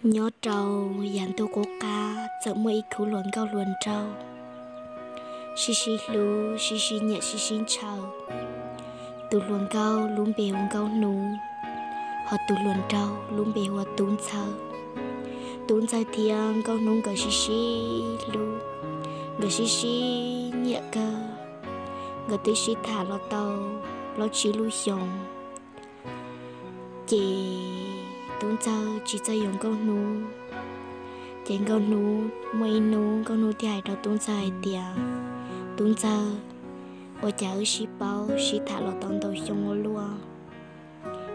Nyob rau yav ntuj qub qab txawm muaj ib khub hluas nkauj hluas nraug sib sib hlub, sib sib nyiam, sib sib ntshaw. Tus hluas nkauj lub npe hu Nkauj Hnub, ho tus hluas nraug lub npe hu ua Tub Ntxawg. Tub Ntxawg thiab Nkauj Hnub nkawd sib sib hlub, nkawd sib sib nyiam kawg. Nkawd twb sib tham los tau plaub tsib lub xyoos, ces Tub Ntxawg tsis txawj yuav Nkauj Hnub. Ces Nkauj Hnub, muaj ib hnub Nkauj Hnub thiaj hais rau Tub Ntxawg hais tias, Tub Ntxawg, ua cas wb sib paub sib tham los tau ntau xyoo ua luaj,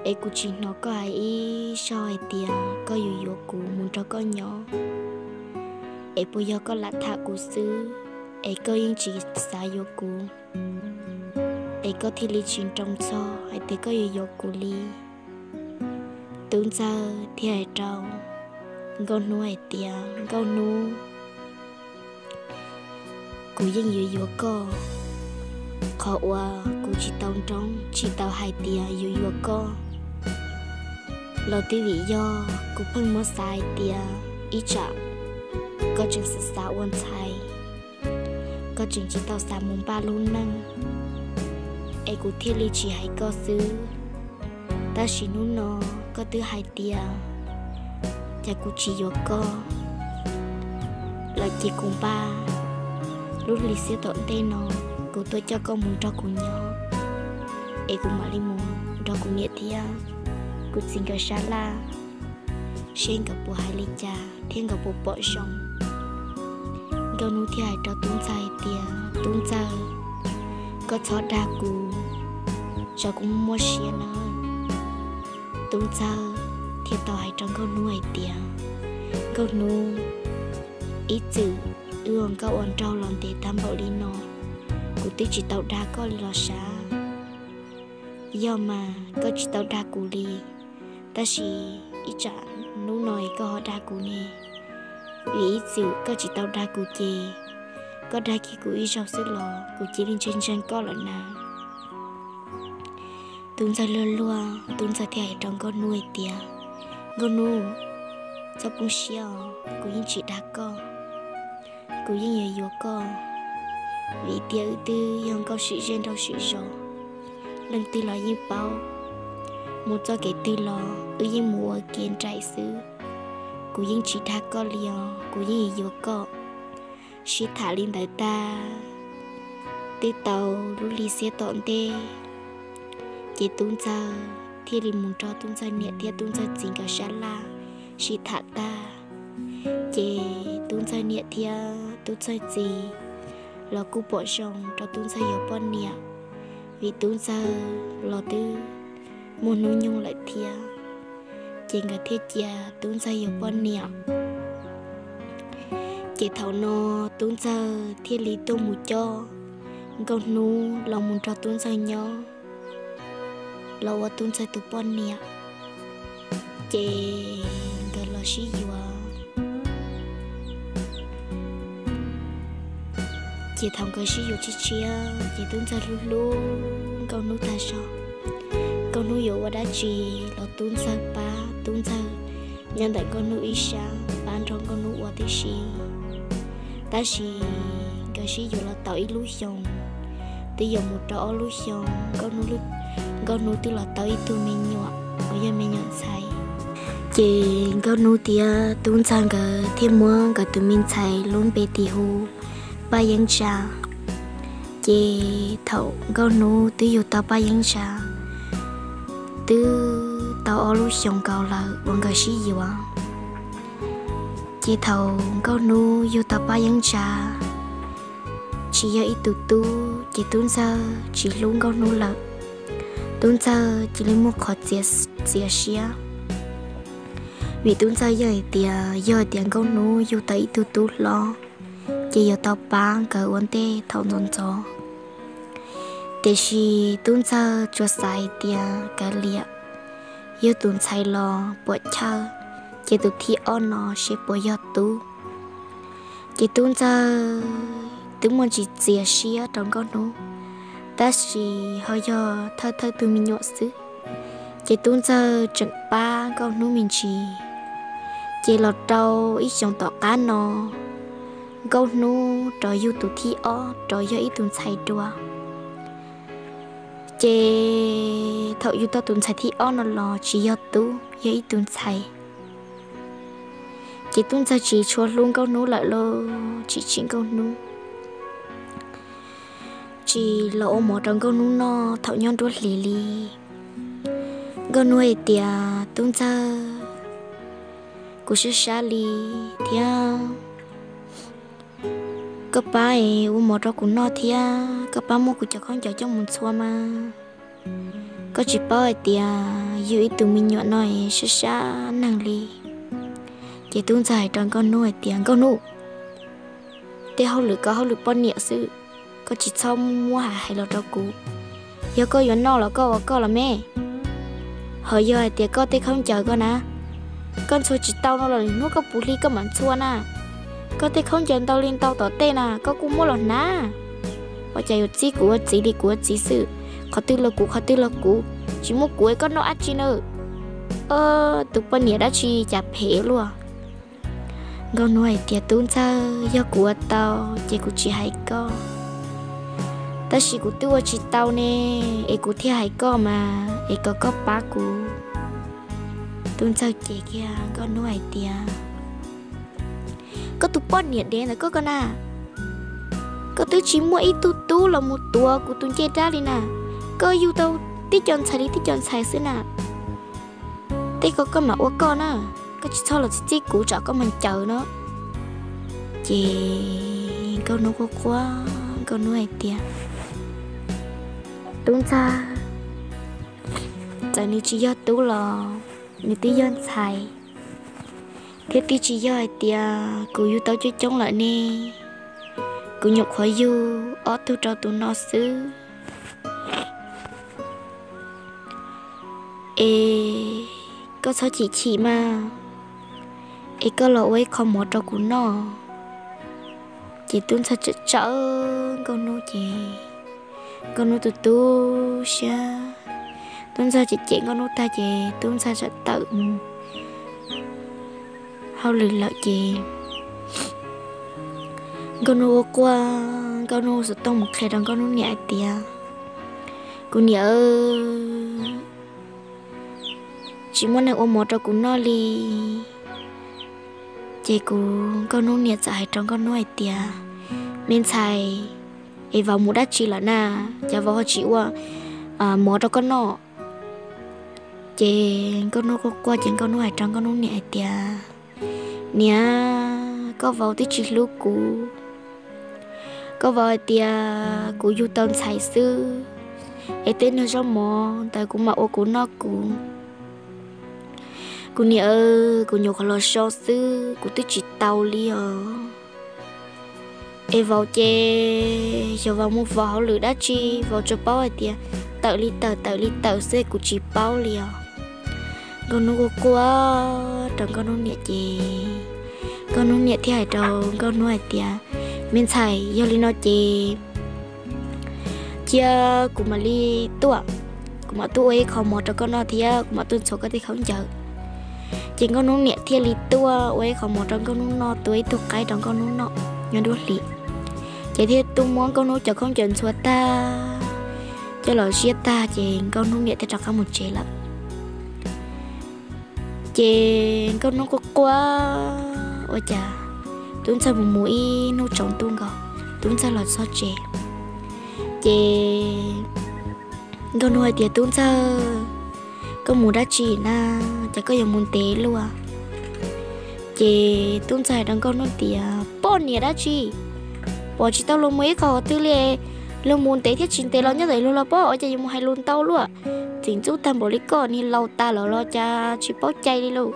es kuv tsis hnov koj hais ib zaug hais tias koj yuav yuav kuv mus nrog koj nyob, es puas yog koj lam tham kuv xwb, es koj yeej tsis xav yuav kuv, es koj thiaj li tsis nroo txog hais tias koj yuav yuav kuv li? Tub Ntxawg thiaj hais rau Nkauj Hnub hais tias, Nkauj Hnub, kuv yeej yuav yuav koj. Qhov uas kuv tsis tau nroo, tsis tau hais tias yuav yuav koj los twb vim yog kuv pheej muab xav hais tias ib tsam koj tseem xav xav ua ntxhais, koj tseem tsis tau xav mus npaj lub neej, es kuv thiaj li tsis hais koj xwb. Tab sis hnub no koj twb hais tias cas kuv tsis yuav koj lawm, ces kuv npaj lub hli xiab tom ntej no kuv tuaj coj koj mus nrog kuv nyob, es kuv mam li mus nrog kuv niam thiab kuv txiv nkawd sab laj, seb nkawd puas hais li cas thiab nkawd puas pom zoo. Nkauj Hnub thiaj hais rau Tub Ntxawg hais tias, Tub Ntxawg, koj txhob dag kuv, tsam kuv muaj siab nawb. Tub Ntxawg thiaj tau hais rau Nkauj Hnub hais tias, Nkauj Hnub, ib txwm wb ua nkauj ua nraug los ntev tag npaum li no, kuv twb tsis tau dag koj li los sav. Yog mas koj tsis tau dag kuv li, tab sis ib tsam hnub no es koj ho dag kuv ne, vim ib txwm koj tsis tau dag kuv ces koj dag kiag kuv ib zaug xwb los kuv cia li ntseeg ntseeg koj lawm na. Tub Ntxawg luag luag, Tub Ntxawg thiaj hais rau Nkauj Hnub hais tias, Nkauj Hnub, txhob poob siab os, kuv yeej tsis dag koj, kuv yeej yuav yuav koj, vim tias wb twb yog nkauj sim zej nraug sim zos, leej twg los yeej paub, mus txoj kev twg los wb yeej mus ua ke nraim xwb. Kuv yeej tsis dag koj li os, kuv yeej yuav yuav koj. Sib tham li ntawd tag, twb tau lub hli xiab tom ntej, ces Tub Ntxawg thiaj li mus nrog Tub Ntxawg niam thiab Tub Ntxawg txiv nkawd sab laj sib tham tag. Ces Tub Ntxawg niam thiab Tub Ntxawg txiv los kuj pom zoo rau Tub Ntxawg yuav poj niam, vim Tub Ntxawg los twb muaj hnub nyoog lawm thiab, ces nkawd thiaj cia Tub Ntxawg yuav poj niam. Ces thaum no Tub Ntxawg thiaj li tuaj mus coj Nkauj Hnub los mus nrog Tub Ntxawg nyob, los ua Tub Ntxawg tus poj niam. Ces nkawd los sib yuav. Ces thaum nkawd sib yuav tshiab tshiab ces Tub Ntxawg hlub hlub Nkauj Hnub tag zog. Nkauj Hnub yuav ua dab tsi los Tub Ntxawg pab, Tub Ntxawg nyob ntawm Nkauj Hnub ib sab pab nrog Nkauj Hnub ua tib si. Tab sis nkawd sib yuav los tau ib lub xyoos, twb yuav mus rau ob lub xyoos, Nkauj Hnub twb los tau ib tug me nyuam uas yog me nyuam ntxhais. Ces Nkauj Hnub thiab Tub Ntxawg nkawd thiaj muab nkawd tus me ntxhais lub npe tis hu Paj Yeeb Ntsa. Ces thaum Nkauj Hnub twb yug tau Paj Yeeb Ntsa, twb tau ob lub xyoos nkaus lawm uas nkawd sib yuav. Ces thaum Nkauj Hnub yug tau Paj Yeeb Ntsa, tsis yog ib tug tub, ces Tub Ntxawg tsis hlub Nkauj Hnub lawm. Tub Ntxawg cia li muaj qhov txiav siab, vim Tub Ntxawg yeej hais tias yog hais tias Nkauj Hnub yug tau ib tug tub hlob, ces yuav tau pab nkawd ua ntej thaum ntxov ntxov. Tiam sis Tub Ntxawg tsuas xav hais tias kav liam, yog tus ntxhais los puam chawj, ces tus thib ob no seb puas yog tub. Ces Tub Ntxawg twb muaj tsis txiav siab rau Nkauj Hnub, tab sis ho yog thawj thawj tug me nyuam xwb, ces Tub Ntxawg tseem pab Nkauj Hnub me ntsis. Ces los rau ib xyoos tom qab no, Nkauj Hnub rov yug tus thib ob rov yog ib tug ntxhais dua. Ces thaum yug tau tus ntxhais thib ob no los tsis yog tub, yog ib tug ntxhais. Ces Tub Ntxawg tsis tshua hlub Nkauj Hnub lawm lauj, tsis tsim Nkauj Hnub, tsis los ua mov rau Nkauj Hnub noj thaum nyob nruab hlis li. Nkauj Hnub hais tias, Tub Ntxawg, kuv sab sab li thiab, koj pab es ua mov rau kuv noj thiab koj pab muab kuv cov khaub ncaws coj mus ntxhua mas. Koj tsis paub hais tias yus ib tug me nyuam no es sab sab neeg li. Ces Tub Ntxawg hais rau Nkauj Hnub hais tias, Nkauj Hnub, tej hauj lwm ko hauj lwm poj niam xwb, koj tsis txhob muab hais hais los rau kuv. Yog koj yuav noj los koj ua koj los me. Ho yog hais tias koj tej khaub ncaws ko na, koj ntxhua tsis tau no los hnub koj puv hli koj mam ntxhua na. Koj tej khaub ncaws ntau li ntau tom tej na koj kuj muab los hnav. Ua cas yuav txib kuv ua txiv li kuv ua txiv xwb, qhov twg los kuv, qhov twg los kuv, tsis muaj kuv koj noj dab tsi na. Tus poj niam dab tsi cas phem luaj. Nkauj Hnub hais tias, Tub Ntxawg, yog kuv ua tau ces kuv tsis hais koj, tab sis kuv twb ua tsis tau ne, es kuv thiaj hais koj mas es kom koj pab kuv. Tub Ntxawg cem kiag Nkauj Hnub hais tias, Koj tus poj niam dev ntawd koj ko na, koj twb tsis muaj ib tug tub los mus tuav kuv tus ncej dab li na. Koj yug tau tib co ntxhais li tib co ntxhais xwb na. Tej ko koj mam ua koj na, koj tsis txhob los txib txib kuv tsam koj mag ncaws no. Ces Nkauj Hnub quaj quaj, Nkauj Hnub hais tias, Tub Ntxawg, txawm nws tsis yog tub los nws twb yog ntxhais, thiab twb tsis yog hais tias kuv yug tau coob coob lawm ne, kuv nyuam qhuav yug ob tug rau tus no xwb. Es koj txhob chim chim mas, es koj los ua ib qho mov rau kuv noj. Ces Tub Ntxawg tsawm tsawm Nkauj Hnub ces Nkauj Hnub tu tu siab. Tub Ntxawg cem cem Nkauj Hnub tag ces Tub Ntxawg tsawm tawm mus hauj lwm lawm ces Nkauj Hnub ua quaj, Nkauj Hnub xuv tooj mus qhia rau Nkauj Hnub niam hais tias, Kuv niam, tsis muaj neeg ua mov rau kuv noj li. Ces kuv, Nkauj Hnub niam txawm hais rau Nkauj Hnub hais tias, Me ntxhais, es vauv mus dab tsi lawm na, cas vauv ho tsis ua mov rau koj noj? Ces Nkauj Hnub quaj quaj ces Nkauj Hnub hais rau Nkauj Hnub niam hais tias, Niam, koj vauv twb tsis hlub kuv. Koj vauv hais tias kuv yug tau ntxhais xwb, es tej niag zaub mov ntawd kuv mam ua kuv noj kuv. Kuv niam, kuv nyuam qhuav los so xwb kuv twb tsis tau li os. Es vauv ces yog vauv mus vov hauj lwm dab tsi vauv tsuas paub hais tias tawm li tawm tawm li tawm xwb kuv tsis paub li os. Nkauj Hnub quaj quaj rau Nkauj Hnub niam ces Nkauj Hnub niam thiaj hais rau Nkauj Hnub hais tias, Me ntxhais, yog li no ces cia kuv mam li tuaj, kuv mam tuaj ua ib qho mov rau koj noj thiab kuv mam tuaj ntxhua koj tej khaub ncaws. Ces Nkauj Hnub niam thiaj li tuaj ua ib qho mov rau Nkauj Hnub noj, tua ib tug qaib rau Nkauj Hnub noj nyob nruab hlis. Ces thiaj tuaj muab Nkauj Hnub cov khaub ncaws ntxhua tag, coj los ziab tag ces Nkauj Hnub niam thiaj rov qab mus tsev lawm. Ces Nkauj Hnub quaj quaj ua cas Tub Ntxawg mus mus ib hnub tsaus ntuj nkaus, Tub Ntxawg los txog tsev. Ces Nkauj Hnub hais tias, Tub Ntxawg, koj mus dab tsi na, cas koj yuav mus ntev luaj? Ces Tub Ntxawg hais rau Nkauj Hnub tias, Poj niam dab tsi, pom tsis tau luag mus ib qho twg li. Luag mus ntev thiab tsis ntev los nyob ntawm luag los pob, ua cas yuav mus hais lus ntau luaj? Txim ntxub tag npaum li koj, niag laus tas lawm los cas tsis paub cai li lauj.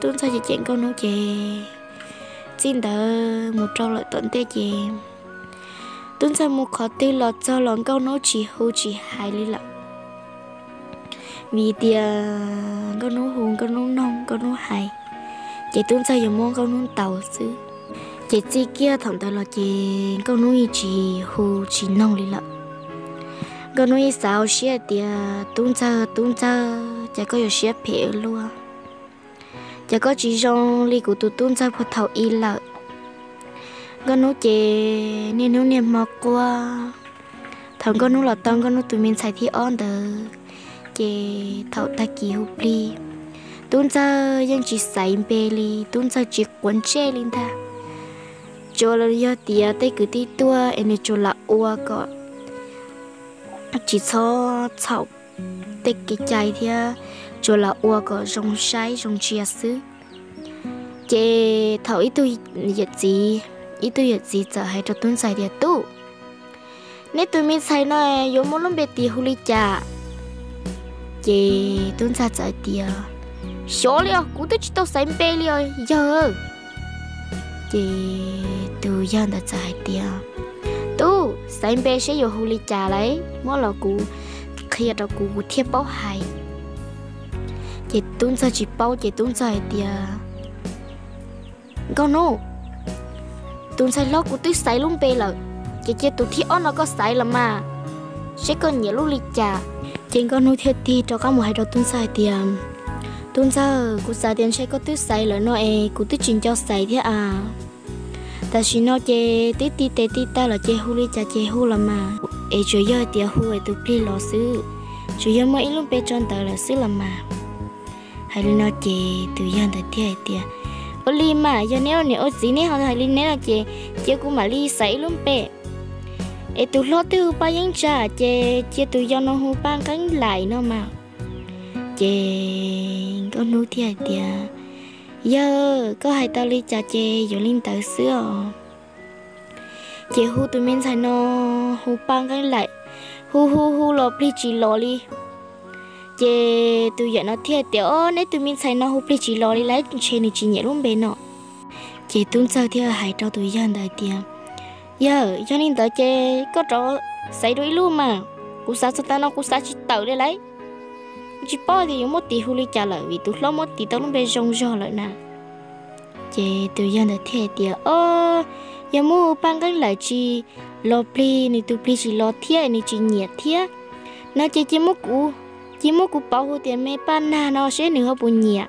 Tub Ntxawg ces cem Nkauj Hnub ces txij ntawd mus rau lawm tom ntej ces Tub Ntxawg mus qhov twg los txog los Nkauj Hnub tsis hu tsis hais li lawm. Vim tias Nkauj Hnub hu, Nkauj Hnub noog, Nkauj Hnub hais, ces Tub Ntxawg yuav muab Nkauj Hnub ntaus xwb. Ces txij kiag thaum ntawd los ces Nkauj Hnub yeej tsis hu tsis noog li lawm. Nkauj Hnub yeej xav hauv siab hais tias, Tub Ntxawg, Tub Ntxawg, cas koj yuav siab phem ua luaj? Cas koj tsis zoo li kuv tus tub ntxawg puag thaum ub lawm? Nkauj Hnub ces niaj hnub niaj hmo quaj. Thaum Nkauj Hnub los tau Nkauj Hnub tus me ntxhais thib ob ntawd, ces thaum tag kis hu plig, tub ntxawg yeej tsis xaiv npe li, tub ntxawg tsis quav ntsej li ntag. Tsuas yog tias tej kwv tij tuaj es nws tsuas lam ua kom tsis txhob txhaum tej kev cai thiab, tsuas lam ua kom zoo saib zoo ntsia xwb. Ces thaum ib tug yawm txiv, ib tug yawm txiv txawm hais rau tub ntxawg tias, Tub, neb tus me ntxhais no yuav muab lub npe tis hu li cas? Ces tub ntxawg txawm hais tias, Xyov li os, kuv twb tsis tau xaiv npe li os yawg. Ces tus yawg ntawd txawm hais tias, Tub, xaiv npe seb yuav hu li cas lauj, muab los kuv qhia rau kuv, kuv thiaj paub hais. Ces tub ntxawg tsis paub ces tub ntxawg hais tias, Nkauj Hnub, tus ntxhais hlob kuv twb xaiv lub npe lawm, ces cia tus thib ob no koj xaiv los mas, seb koj nyiam lub li cas. Ces Nkauj Hnub thiaj tig rov qab mus hais rau tub ntxawg hais tias, Tub ntxawg, kuv xav tias ntshe koj twb xaiv lawm no es kuv twb tsis nco xaiv thiab a. Tam sim no ces twb ti tes ti taw lawm ces hu li cas ces hu los mas, es tsuas yog tias hu es tus plig los xwb, tsuas yog muaj ib lub npe tso ntawd lawm xwb los mas. Hais li no ces tus yawg ntawd thiaj hais tias, Ua li mas yog neb ua niam ua txiv neb ho hais li neb no ces cia kuv mam li xaiv ib lub npe. Es tus hlob twb hu Paj Yeeb Tsa ces cia tus yau no hu Paj Nqeeb Laim no mas. Ces Nkauj Hnub thiaj hais tias, Yawg, koj hais tau li cas ces yuav li ntawd xwb os. Ces hu tus me ntxhais no hu Paj Nqeeb Laim, hu hu hu los plig tsis los li. Ces tus yawm no thiaj tias, Ob, neb tus me ntxhais no hu plig tsis los li lauj, ntshe nws tsis nyiam lub npe no. Ces tub ntxawg thiaj hais rau tus yawg ntawd tias, Yawg, yog li ntawd ces koj rov xaiv dua ib lub mas, kuv xav txog tav no kuv xav tsis tawm li lauj. Tsis paub tias yuav muab tis hu li cas lawm vim tus hlob muab tis tau lub npe zoo zog lawm na. Ces tus yawg ntawd thiaj tias, Ob, yog muab hu Paj Nqeeb Laim tsis los plig, nws tus plig tsis los thiab nws tsis nyiam thiab no ces cia muab kuv, cia muab kuv pauv hu tias me Paj Nag no seb nws ho puas nyiam.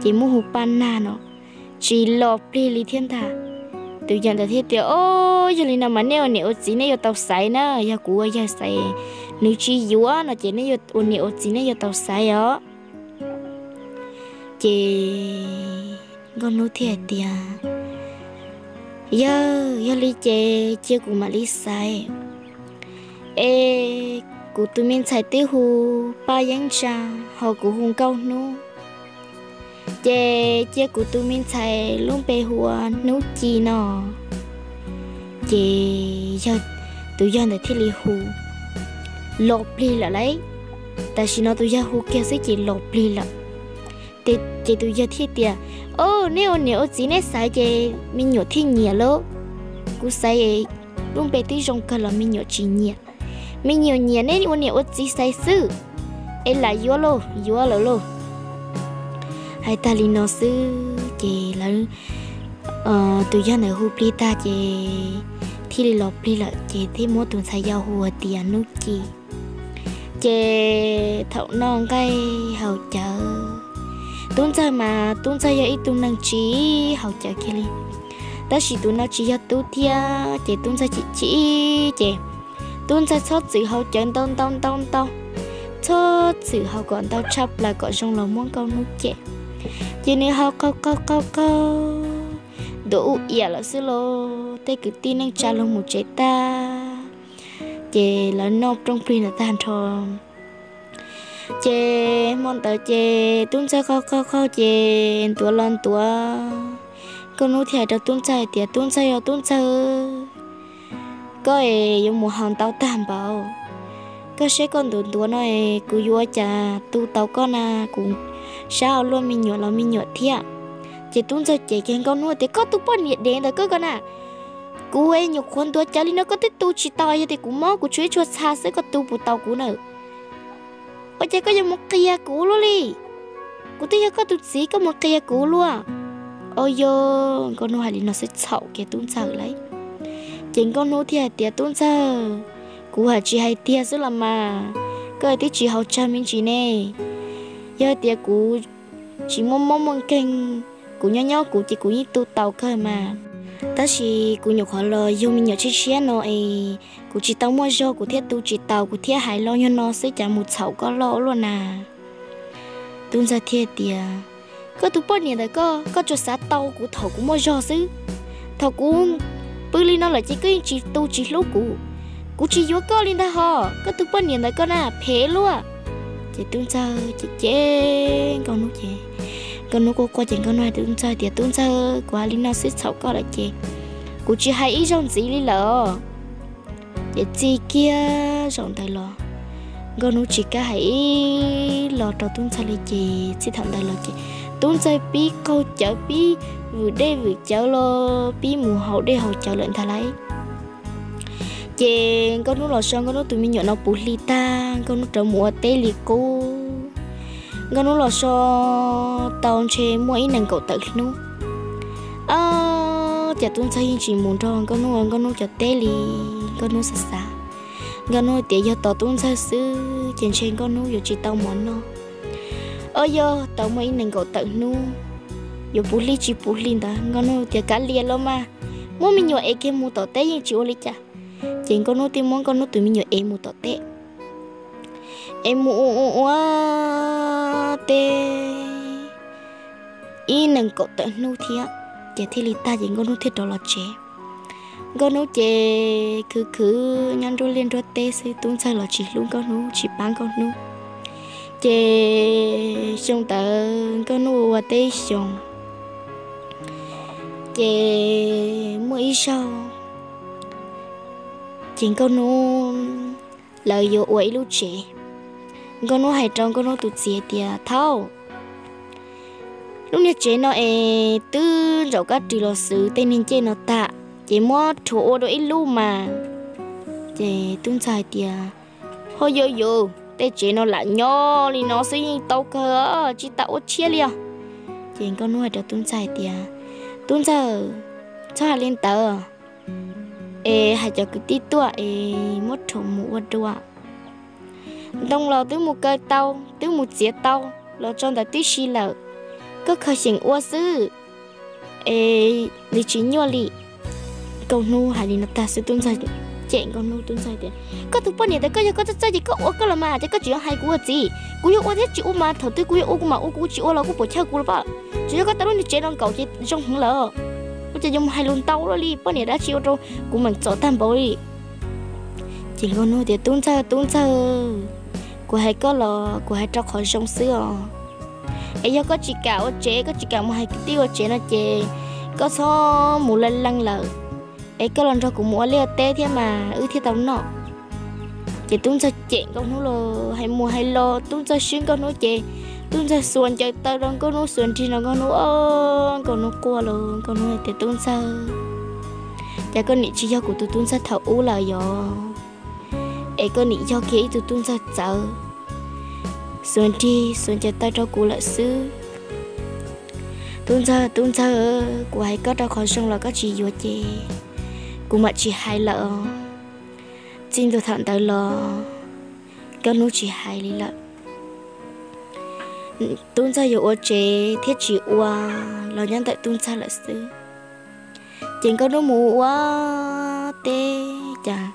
Ces muab hu Paj Nag no, tsis los plig li thiab ntag. Tus yawm ntawd thiaj tias, Ob, yog li no mas neb ua niam ua txiv neb yuav tau xaiv na, yog kuv ua yawg xaiv nws tsis yuav no ces neb ua niam ua txiv neb yuav tau xaiv os. Ces Nkauj Hnub thiaj hais tias, Yawg, yog li ces cia kuv mam li xaiv. Es kuv tus me ntxhais twb hu Paj Yeeb Tsa, ho kuv hu Nkauj Hnub, ces cia kuv tus me ntxhais lub npe hu ua Hnub Ci no. Ces yawg, tus yawg ntawd thiaj li hu los plig lawm lauj. Tam sim no tus yawg hu kiag xwb ces los plig lawm. Ces tus yawg thiaj tias, Ob, neb ua niam ua txiv neb xaiv ces me nyuam thiaj nyiam lauj. Kuv xaiv lub npe twb zoo kawg los me nyuam tsis nyiam. Me nyuam nyiam neb ua niam ua txiv xaiv xwb. Es lam yuav lauj, yuav lawm lauj. Hais tag li no xwb ces lawv, tus yawg ntawd hu plig tag ces thiaj li los plig lawm ces thiaj muab tus ntxhais yau hu tias Hnub Ci. Ces thaum noj nqaij haus cawv, tub ntxawg mas tub ntxawg yog ib tug neeg tsis haus cawv kiag li, tab sis tus no tsis yog tub thiab ces tub ntxawg chim chim ces tub ntxawg txhob txwm haus cawv ntau ntau ntau ntau, txhob txwm haus kom ntau tshaj plaws kom zoo los muab Nkauj Hnub cem. Ces nws haus qaug qaug qaug qaug, ntuav ub iam lawm xwb lauj. Tej kwv tij neej tsa los mus tsev tag, ces lawv noj rooj plig ntawd tag nrho. Ces hmo ntawd ces tub ntxawg qaug qaug qaug ces ntuav los ntuav, Nkauj Hnub thiaj hais rau tub ntxawg hais tias, Tub ntxawg, yog tub ntxawg, koj es yuav mus haus ntau tag npaum, koj saib koj ntuav ntuav no es kuv yuav ua cas tu tau koj na, kuv sab hauv luaj me nyuam los me nyuam thiab. Ces tub ntxawg cem kiag Nkauj Hnub tias, Koj tus poj niam dev ntawd koj ko na, kuv nyuam qhuav ntuav cawv li no koj twb tu tsis tau, yog tias kuv mob kuv tshuav ib tshuaj txha xwb koj tu puas tau kuv na? Ua cas koj yuav mus qia kuv luaj li? Kuv twb yog koj tus txiv koj mus qia kuv luaj. Au yog, Nkauj Hnub hais li no xwb txhaum kiag tub ntxawg lauj. Ces Nkauj Hnub thiaj hais tias, Tub ntxawg, kuv hais tsis hais tiag xwb los mas, koj twb tsis haus tsawg me ntsis ne. Yog tias kuv tsis muaj mob muaj nkeeg, kuv nyob nyob kuv ces kuv yeej tu taus kawg mas. Tab sis kuv nyuam qhuav los yug me nyuam tshiab tshiab no es kuv tsis tau muaj zog, kuv thiaj tu tsis taus, kuv thiaj hais los yog no xwb, cas mus txhaum koj loj ua luaj na. Tub ntxawg thiaj tias, koj tus poj niam ntawd koj, koj tsuas xav tau kuv thaum kuv muaj zog xwb. Thaum kuv pw li no lawm ces koj yeej tsis tu tsis hlub kuv. Kuv tsis yuav koj li ntag hos, koj tus poj niam ntawd koj na phem luaj. Ces tub ntxawg ces cem nkauj hnub ces, nkauj hnub quaj quaj ces nkauj hnub hais tub ntxawg tias, tub ntxawg, kuv hais li no xwb txhaum koj lawm ces kuv tsis hais ib zaug ntxiv li lawm. Ces txij kiag zaum ntawd los nkauj hnub tsis kam hais ib los rau tub ntxawg li ces txij thaum ntawd los ces tub ntxawg pib qaug cawv, pib vwm dej vwm cawv los pib mus haus dej haus cawv lawm ntag lauj. Ces nkauj hnub los so nkauj hnub tus me nyuam no puv hli tag nkauj hnub rov mus ua teb li qub. Nkauj hnub los so tau ntshe muaj ib nees nkaum tawm hnub, cas tub ntxawg yeej tsis mus nrog nkauj hnub ua nkauj hnub cov teb li. Nkauj hnub xav xav, nkauj hnub tias yog tos tub ntxawg xwb ces ntshe nkauj hnub yuav tsis tau mov noj. Ob yog tau muaj ib nees nkaum tawm hnub, yuav puv hli tsis puv hli ntawd nkauj hnub tias kav liam los mas, muab me nyuam ev kiag mus tom teb yeej tsis ua li cas. Ces nkauj hnub thiaj muab nkauj hnub tus me nyuam ev mus tom teb, ev mus ua ua ua teb ib nees nkaum tawm hnub thiab, ces thiaj li tag ces nkauj hnub thiaj rov los tsev. Nkauj hnub ces khwv khwv nyob nruab liaj nruab teb xwb, tub ntxawg los tsis hlub nkauj hnub tsis pab nkauj hnub. Ces xyoo ntawd nkauj hnub ua teb xyoo, ces muaj ib zaug ces nkauj hnub lawv yuav ua ib lub tsev. Nkauj hnub hais rau nkauj hnub tus txiv tias, thaub, lub niag tsev no es twb ntsaum kab ris los xwv tej niag ncej no tag, ces muab rhuav ua dua ib lub mas. Ces tub ntxawg hais tias, ho yuav yuav tej tsev no lam nyob li no xwb yeej tau kawg, tsis tas ua tshiab li os. Ces nkauj hnub hais rau tub ntxawg hais tias, tub ntxawg, txhob hais li ntawd, es hais cov kwv tij tuaj es muab rhuav mus ua dua. Ntoo los twb mus kaw tau, twb mus txiav tau los tso ntawm tib si lawm, koj khaws xyeem ua xwb es nws tsis nyuaj li. Nkauj hnub hais li no tag xwb tub ntxawg cem nkauj hnub, tub ntxawg tias, koj tus poj niam ntawd koj yog koj txawj txawj ces koj ua koj los mas, ces koj tseem yuav hais kuv ua txiv, kuv yuav ua thiab tsis ua mas thaum twg kuv yuav ua kuv mam ua, kuv tsis ua los kuj puas chawj kuv los pab. Tsuas yog koj tau lub niag tsev no nkaum ces zoo heev lawm, ua cas yuav mus hais lus ntau luaj li, poj niam dab tsi ua rau kuv meem txom tag npaum li. Ces nkauj hnub tias, tub ntxawg, tub ntxawg, kuv hais koj los kuv hais rau qhov zoo xwb os. Es yog koj tsis kam ua tsev, koj tsis kam mus hais kwv tij ua tsev no ces koj txhob mus leej leej lawm, es koj los nrog kuv mus ua liaj ua teb thiab mas wb thiaj tau noj. Ces tub ntxawg cem nkauj hnub los hais mus hais los tub ntxawg swb nkauj hnub ces tub ntxawg xuas ncaws taw rau nkauj hnub, xuas nrig rau nkauj hnub, o, nkauj hnub quaj los nkauj hnub hais tias, tub ntxawg, cas koj nim tsis yog kuv tus tub ntxawg thaum ub lawm yog, es koj nim yog kiag ib tug tub ntxawg txawv, xuas nrig xuas ncaws taw rau kuv lawm xwb. Tub ntxawg, tub ntxawg, kuv hais koj rau qhov zoo los koj tsis yuav ces kuv mam tsis hais lawm os. Txij ntua thaum ntawd los nkauj hnub tsis hais li lawm. Tub ntxawg yuav ua tsev thiab tsis ua los nyob ntawm tub ntxawg lawm xwb. Ces nkauj hnub mus ua teb cas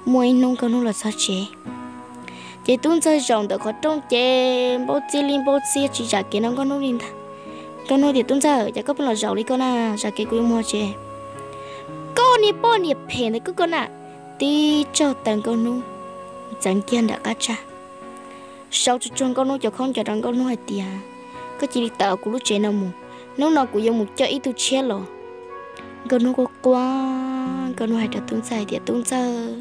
muaj ib hnub nkauj hnub los txog tsev, ces tub ntxawg zaum ntawm qhov rooj ces npau txiaj li npau txiaj tsis zam kev rau nkauj hnub li ntag. Nkauj hnub tias, tub ntxawg, cas koj pheej los zaum li koj na, zam kev kuv yuav mus tsev. Koj niag poj niam phem ntawd koj, koj na. Tib tsaug taw nkauj hnub txeev kiag nram qab tsag, sau tsuag tsuag nkauj hnub cov khaub ncaws rau nkauj hnub hais tias, koj cia li tawm kuv lub tsev no mus, hnub no kuv yuav mus coj ib tug tshiab los. Nkauj hnub quaj quaj, nkauj hnub hais rau tub ntxawg hais tias, tub ntxawg,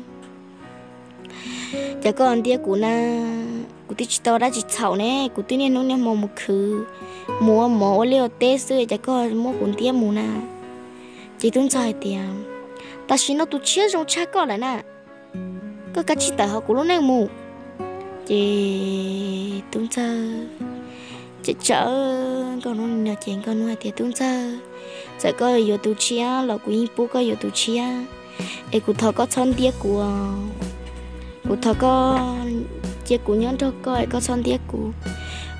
cas koj ntiab kuv na, kuv twb tsis tau dab tsi txhaum ne, kuv twb niaj hnub niaj hmo mus khwv, mus ua mov ua liaj ua teb xwb, cas koj muab kuv ntiab mus na. Ces tub ntxawg hais tias, tam sim no tus tshiab zoo tshaj koj lawm na, koj kav tsij tawm hauv kuv lub neej mus. Ces tub ntxawg tseem tsawv nkauj hnub li no ces nkauj hnub hais tias, tub ntxawg, txawm koj yuav tus tshiab los kuv yeej pub koj yuav tus tshiab, es kuv thov koj txhob ntiab kuv, kuv thov koj cia kuv nyob nrog koj es koj txhob ntiab kuv.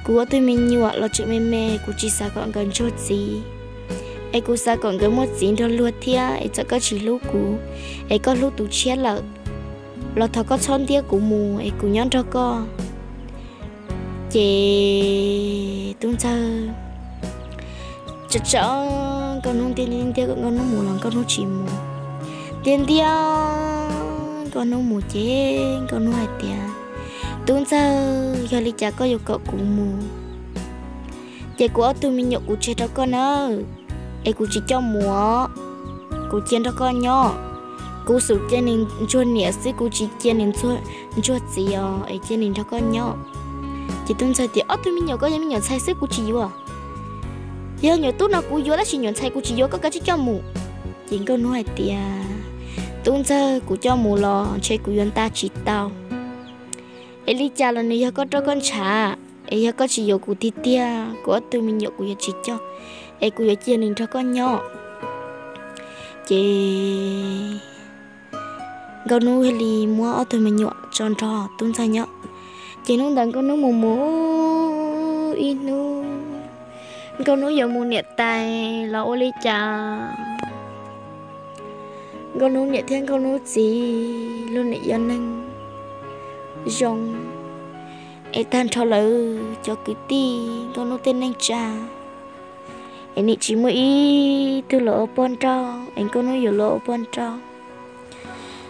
Kuv ob tug me nyuam los tseem me me, kuv tsis xav kom nkawd ntsuag txiv, es kuv xav kom nkawd muaj txiv nrog luag thiab. Es txawm koj tsis hlub kuv, es koj hlub tus tshiab lawm, los thov koj txhob ntiab kuv mus es kuv nyob nrog koj. Ces tub ntxawg, tsam tsam Nkauj Hnub ntiab ntiab kom Nkauj Hnub mus los Nkauj Hnub tsis mus. Ntiab ntiab Nkauj Hnub mus ces Nkauj Hnub hais tias, tub ntxawg, yog li cas koj yuav kom kuv mus? Ces kuv ob tug me nyuam kuv tseg rau koj nawb, es kuv tsis coj mus, kuv cia nrog koj nyob. Kuv xum cia nws ntsuag niam xwb, kuv tsis cia nws ntsuag txiv os, es cia nws nrog koj nyob. Ces tub ntxawg tias, ob tug me nyuam koj yog me nyuam ntxhais xwb, kuv tsis yuav. Yog nyuam tub no kuv yuav, tab sis nyuam ntxhais kuv tsis yuav, koj kav tsij coj mus. Ces Nkauj Hnub hais tias, tub ntxawg, kuv coj mus los ntshe kuv yuav nta tsis tau. Es li cas los nws yog koj roj koj ntshav, es yog koj tsis yuav kuv tiag tiag, kuv ob tug me nyuam kuv yuav tsis coj, es kuv yuav cia nws nrog koj nyob. Ces Nkauj Hnub thiaj li muab ob tug me nyuam tso nrog tub ntxawg nyob. Ces hnub ntawd Nkauj Hnub mus mus ib hnub, Nkauj Hnub yuav mus niam tais los ua li cas Nkauj Hnub niam thiab Nkauj Hnub txiv lub niam yau neeg zoo, es tag nrho lawv cov kwv tij Nkauj Hnub tej neej tsa, es nim tsis muaj ib tug los ua poj nrauj, es Nkauj Hnub yuav los ua poj nrauj.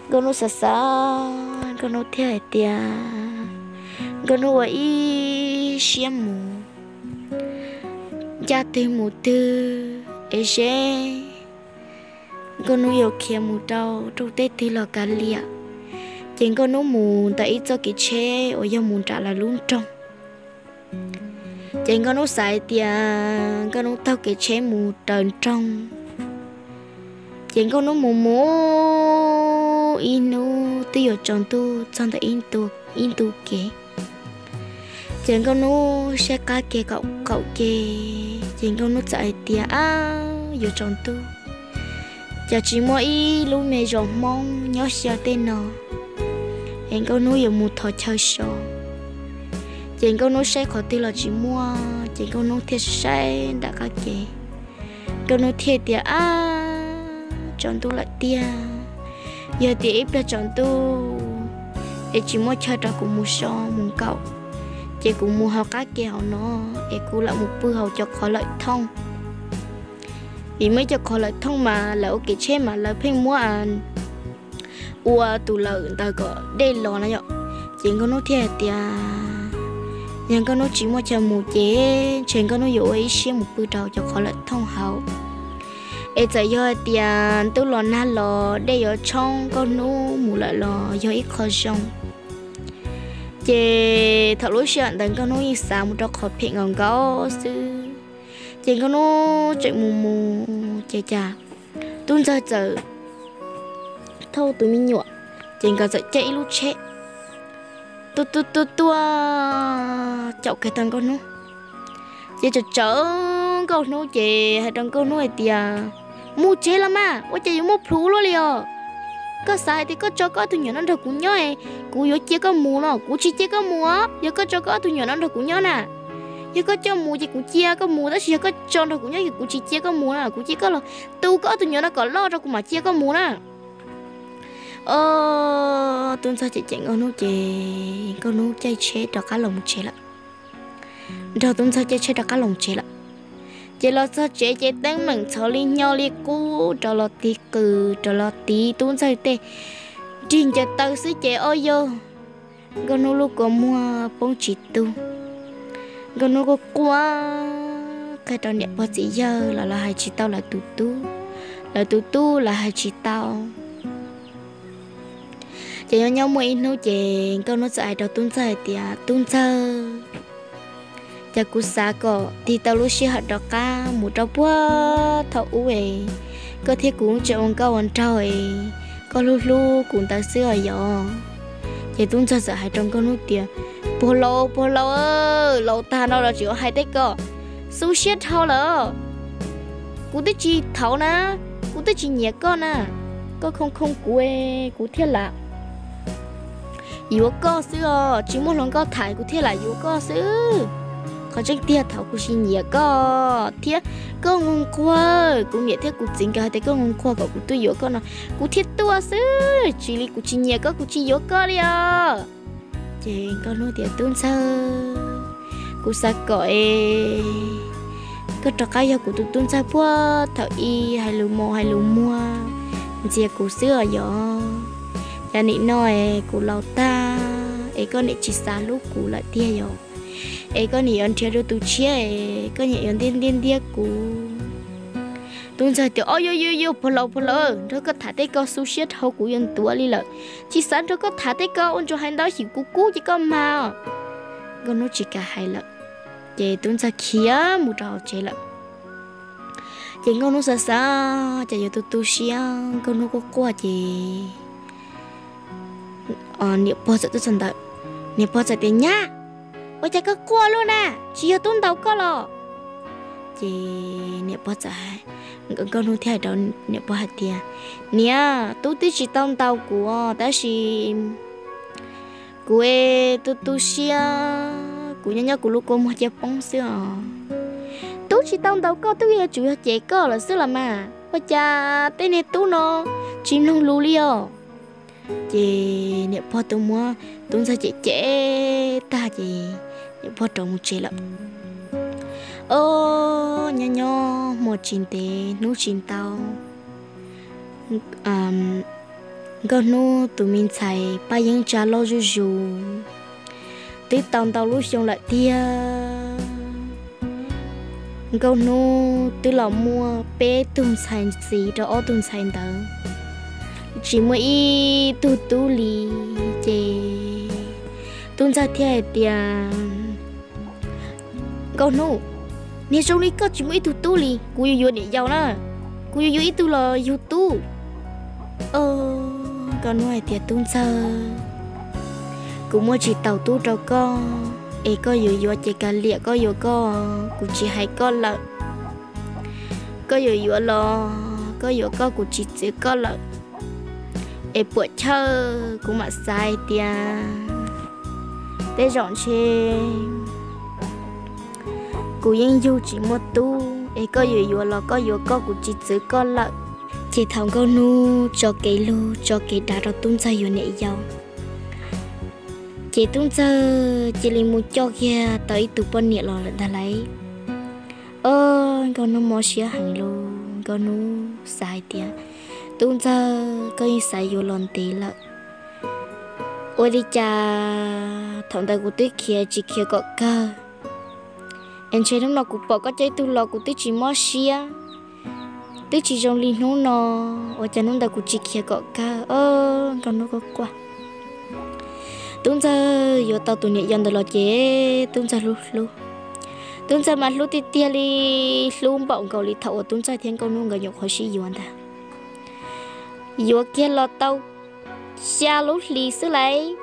Nkauj Hnub xav xav, Nkauj Hnub thiaj hais tias Nkauj Hnub ua ib siab mus, ncaj twg mus twg es seb Nkauj Hnub yuav khiav mus rau rooj teb twg los kav liam. Ces Nkauj Hnub mus ntawm ib txoj kev tsheb uas yog mus nram lawv lub nroog. Ces Nkauj Hnub xav hais tias Nkauj Hnub taug kev tsheb mus raws nroog. Ces Nkauj Hnub mus mus ib hnub twb yuav tsaus ntuj txog ntawm ib ntu kev. Ces Nkauj Hnub saib qab ke qaum ke, ces Nkauj Hnub txawm hais tias, ab, yuav tsaus ntuj, cas tsis muaj ib lub me zos Hmoob nyob xyaw tej no, es Nkauj Hnub yuav mus thov chaw so. Ces Nkauj Hnub saib qhov twg los tsis muaj, ces Nkauj Hnub thiaj saib nram qab ke. Nkauj Hnub thiaj tias, ab, tsaus ntuj lawm tiag, yog tias ib pliag tsaus ntuj es tsis muaj chaw rau kuv mus so mus nkaum, ces kuv mus hauv qab ke hauv no, es kuv lam mus pw hauv cov qhov lawm thooj. Vim muaj ib co qhov lawm thooj mas lawv ua kev tsheb mas lawv pheej muab ua tus lawm ntawd kom dej los na yom. Ces Nkauj Hnub thiaj hais tias, yog Nkauj Hnub tsis muaj chaw mus ces ntshe Nkauj Hnub yuav ua ib siab mus pw rau cov qhov lawm thooj hauv. Es txawm yog hais tias ntuj los nag los dej yuav tshoob Nkauj Hnub mus lawm los yog ib qho zoo. Ces thaum lub sij hawm ntawd Nkauj Hnub yeej xav mus rau qhov phem nkaus nkaus xwb. Ces Nkauj Hnub tseem mus mus ces cas tub ntxawg txawm thauj tus me nyuam, ces nkawd txawm caij ib lub tsheb tuaj tuaj tuaj tuaj caum kiag tau Nkauj Hnub. Ces tsam tsam Nkauj Hnub ces hais rau Nkauj Hnub hais tias, mus tsev los mas, ua cas yuav muaj plhus luaj li os? Koj xav hais tias koj tso koj ob tug nyuam no nrog kuv nyob, kuv yuav cia koj mus no, kuv tsis cia koj mus os. Yog koj tso koj ob tug nyuam no nrog kuv nyob na, yog koj coj mus ces kuv cia koj mus, tab sis yog koj tso nrog kuv nyob ces kuv tsis cia koj mus na, kuv cia koj los tu koj ob tug nyuam no kom loj rau kuv mam cia koj mus na. Os, tub ntxawg cem cem Nkauj Hnub ces Nkauj Hnub caij tsheb rov qab los mus tsev lawm. Nrog tub ntxawg caij tsheb rov qab los tsev lawm. Ces los txog tsev ces teeb meem ntxhov li hnyo li qub rov los tiv qws rov los tiv tub ntxawg tej nrig ncaws taw xwb ces ob yawg, Nkauj Hnub lub kua muag poob tsis tu. Nkauj Hnub quaj quaj qhia rau niam pog txiv yawg los lawv hais tsis tau lawv tus tub, lawv tus tub lawv hais tsis tau. Ces nyob nyob muaj ib hnub ces Nkauj Hnub txawm hais rau tub ntxawg hais tias, tub ntxawg, cas kuv xav kom tig tau lub sij hawm rov qab mus rau puag thaum ub es koj thiab kuv tseem ua nkauj ua nraug es koj hlub hlub kuv ntawd xwb os yom. Ces tub ntxawg txawm hais rau Nkauj Hnub tias, puag laus puag laus, laus tag no los tseem hais tej ko, xu siab dhau lawm. Kuv twb tsis thaum na, kuv twb tsis nyiam koj na, koj khoo khoo kuv, kuv thiaj lam yuav koj xwb os, tsis muaj hluas nkauj tham kuv thiaj lam yuav koj xwb. Qhov tseeb tiag thaum kuv tsis nyiam koj thiab koj nquag nquag, kuv niam thiab kuv txiv nkawd hais tias koj nquag nquag kom kuv tuaj yuav koj no, kuv thiaj tuaj xwb, tsis li kuv tsis nyiam koj kuv tsis yuav koj li os. Ces Nkauj Hnub tias, Tub Ntxawg, kuv xav kom es koj rov qab yog kuv tus tub ntxawg puag thaum ub, hais lus mos hais lus muag ntxias kuv xwb os yog. Yog nim no es kuv laus tag es koj niam tsis xav hlub kuv lawm tiag yog, es koj niam yuav nrhiav dua tus tshiab es koj niam yuav ntiab ntiab ntiab kuv. Tub Ntxawg tias, Ob, yuav yuav yuav, puag laus puag laus, nrog koj tham tej ko xu siab dhau kuv yuav ntuav li lawm, tsis xav nrog koj tham tej ko, ua ntsuas hais ntau xyum kuv kub ces koj mag. Nkauj Hnub tsis kam hais lawm, ces Tub Ntxawg khiav mus rau hauv tsev lawm. Ces Nkauj Hnub xav xav cas yuav tu tu siab, Nkauj Hnub quaj quaj ces niam pog txawm tuaj txog ntawd. Niam pog txawm tias, Nyab, ua cas koj quaj luaj na, tsis yog tub ntaus koj los? Ces niam pog txawm, Nkauj Hnub thiaj hais rau niam pog hais tias, Niam, tub twb tsis tau ntaus kuv os, tab sis kuv tu tu siab, kuv nyob nyob kuv lub kua muag cia poob xwb os. Tub tsis tau ntaus koj, tub yuav tsum yog cem koj lawm xwb los mas, ua cas tej niag tub no tsis mloog lus li os? Ces niam pog tuaj muab Tub Ntxawg cem cem tag ces niam pog rov mus tsev lawm. Ob, nyob nyob hmo tsis ntev hnub tsis ntau, Nkauj Hnub tus me ntxhais Paj Yeeb tsa loj zuj zus, twb tau ntau lub xyoo lawm tiag. Nkauj Hnub twb los muaj peb tug ntxhais ntxiv rau ob tug ntxhais ntawd, tsis muaj ib tug tub li. Ces Tub Ntxawg thiaj hais tias, Nkauj Hnub, niag zoo li koj tsis muaj ib tug tub li, kuv yuav yuav niam yau na, kuv yuav yuav ib tug los yug tub. Nkauj Hnub hais tias, Tub Ntxawg, kuv muaj tsis taus tub rau koj, es koj yuav yuav ces kav liam koj yuav koj, kuv tsis hais koj lawm. Koj yuav yuav los koj yuav koj, kuv tsis txwv koj lawm. Es puam chawj kuv mam xav hais tias tej zaum ntshe kuv yeej yug tsis muaj tub, es koj yuav yuav los koj yuav koj, kuv tsis txwv koj lawm. Ces thaum Nkauj Hnub tso kev lug tso kev dav rau Tub Ntxawg yuav niam yau, ces Tub Ntxawg cia li mus coj kiag tau ib tug poj niam los lawm ntag lauj. Ob, Nkauj Hnub mob siab heev lauj, Nkauj Hnub xav hais tias, Tub Ntxawg, koj yeej xav yuav los ntev lawm, ua li cas thaum ntawd kuv twb khiav tsis khiav kom kawg, es ntshe hnub no kuv pom koj coj ib tug los kuv twb tsis mob siab, twb tsis zoo li hnub no, ua cas hnub ntawd kuv tsis khiav kom kawg. Ob, Nkauj Hnub quaj quaj. Tub Ntxawg yuav tau tus niam yau ntawd los ces Tub Ntxawg hlub hlub. Tub Ntxawg mas hlub tiag tiag li, hlub npaum nkaus li thaum uas Tub Ntxawg thiab Nkauj Hnub nkawd nyuam qhuav sib yuav ntag. Yuav kiag los tau xya lub hlis xwb lauj,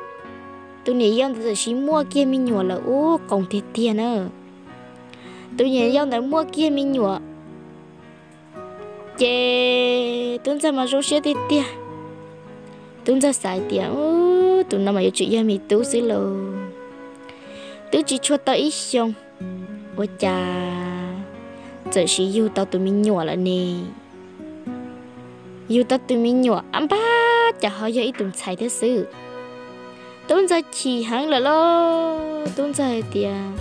tus niam yau ntawd tam sim muaj kiag me nyuam lawm, ub, qoos tiag tiag na. Tus niam yau ntawd muaj kiag me nyuam, ces Tub Ntxawg mas zoo siab tiag tiag. Tub Ntxawg xav hais tias, Ub, tus no mas yuav tsum yog me tub xwb lauj. Twb tsis tshua tau ib xyoos, ua cas txawm sim yug tau tus me nyuam lawm ne? Yug tau tus me nyuam a npab cas ho yog ib tus ntxhais thiab xwb. Tub Ntxawg chim heev lawm lauj. Tub Ntxawg hais tias,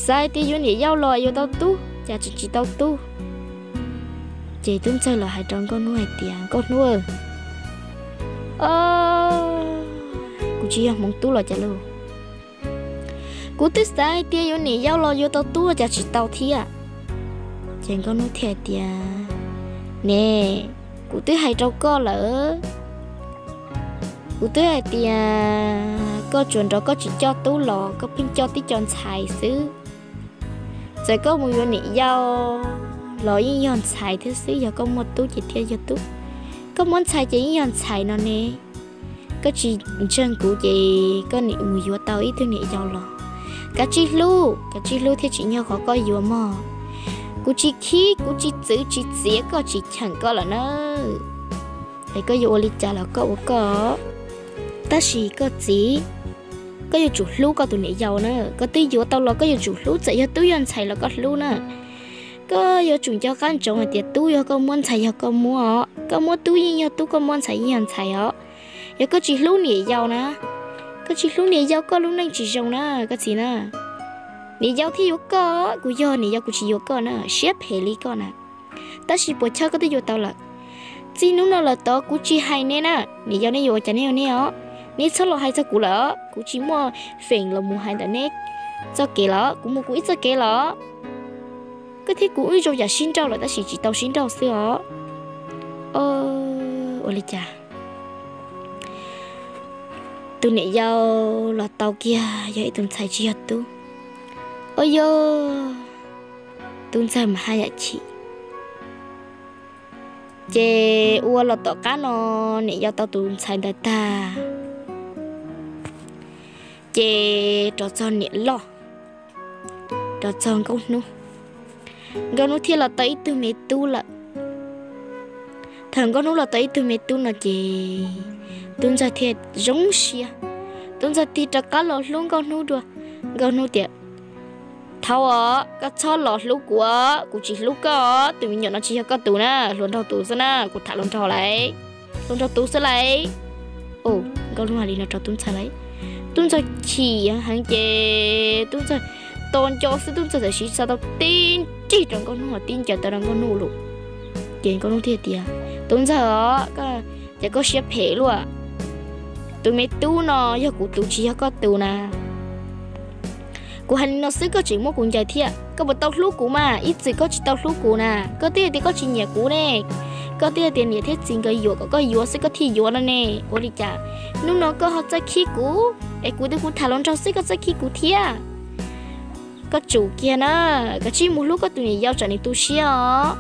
xav hais tias yuav niam yau los yuav tau tub, cas tseem tsis tau tub. Ces Tub Ntxawg los hais rau Nkauj Hnub hais tias, Nkauj Hnub, o, kuv tsis yog hmoov tub los cas lauj? Kuv twb xav hais tias yuav niam yau los yuav tau tub cas tsis tau thiab. Ces Nkauj Hnub thiaj hais tias, ne, kuv twb hais rau koj lawm. Kuv twb hais tias koj tsuas nrov koj tsis coj tub los koj pheej coj tib co ntxhais xwb. Txawm koj mus yuav niam yau los yeej yog ntxhais thiab xwb, yog koj muaj tub ces thiaj yog tub, koj muaj ntxhais ces yeej yog ntxhais no ne. Koj tsis ntseeg kuv ces koj nim mus yuav tau ib tug niam yau los. Kav tsij hlub, kav tsij hlub thiaj tsim nyog qhov koj yuav mog. Kuv tsis khib, kuv tsis txwv tsis txiav koj, tsis cheem koj lawm na. Es koj yuav ua li cas los koj ua koj. Tab sis koj txiv, koj yuav tsum hlub koj tus niam yau na. Koj twb yuav tau los koj yuav tsum hlub, txawm yog tub yog ntxhais los koj hlub na. Koj yuav tsum nco qab ntsoov hais tias tub yog koj muab, ntxhais yog koj muab os. Koj muab tub yeej yog tub, koj muab ntxhais yeej yog ntxhais os. Yog koj tsis hlub niam yau na, koj tsis hlub niam yau, koj lub neej tsis zoo na koj txiv na. Niam yau thiaj yuav koj, kuv yog niam yau kuv tsis yuav koj na, siab phem li koj na. Tab sis puas chawj, koj twb yuav tau lawm. Txij hnub no lawm tod kuv tsis hais neb na, niam yau neb yuav ua cas neb ua neb os. Neb txhob los hais txog kuv lawm, kuv tsis muaj feem los mus hais ntawm neb txoj kev lawm, kuv mus kuv ib txoj kev lawm. Koj thiab kuv wb zoo yam sib nrauj lawm tab sis tsis tau sib nrauj xwb os. Ua li cas tus niam yau los tau kiag yog ib tus ntxhais tsis yog tub. Ua yog tub ntxawg mas haj yam chim. Ces ua los tom qab no niam yau tau tus ntxhais ntawd tag, ces rov txog niam loj, rov txog Nkauj Hnub. Nkauj Hnub thiaj los tau ib tug me tub lawm. Thaum Nkauj Hnub los tau ib tug me tub no ces tub ntxawg thiaj zoo siab. Tub ntxawg thiaj rov qab los hlub Nkauj Hnub dua. Nkauj Hnub tias, thaub os, koj txhob los hlub kuv os, kuv tsis hlub koj os, tus me nyuam no tsis yog koj tus na, hluas nraug tus xwb na, kuv tham hluas nraug lauj, hluas nraug tus xwb lauj. Nkauj Hnub hais li no rau tub ntxawg lauj. Tub ntxawg chim heev ces tub ntxawg tos nco xwb, tub ntxawg txawm siv tsa tau tib nrig rau Nkauj Hnub, tib ncaws tau rau Nkauj Hnub lawm. Ces Nkauj Hnub thiaj tias, tub ntxawg os, ces koj siab phem luaj, tus me tub no yog kuv tus tsis yog koj tus na. Kuv hais li no xwb koj tseem muab kuv ncaws thiab, koj puas tau hlub kuv mas, ib txwm koj tsis tau hlub kuv na, koj twb hais tias koj tsis nyiam kuv ne, koj twb hais tias niam thiab txiv nkawd yuam kom koj yuav xwb koj thiaj yuav no ne, ua li cas hnub no koj ho txawj khib kuv es kuv twb mus tham hluas nraug xwb koj txawj khib kuv thiab. Koj tsum kiag na, koj cia li mus hlub koj tus niam yau tsam nws tu siab os.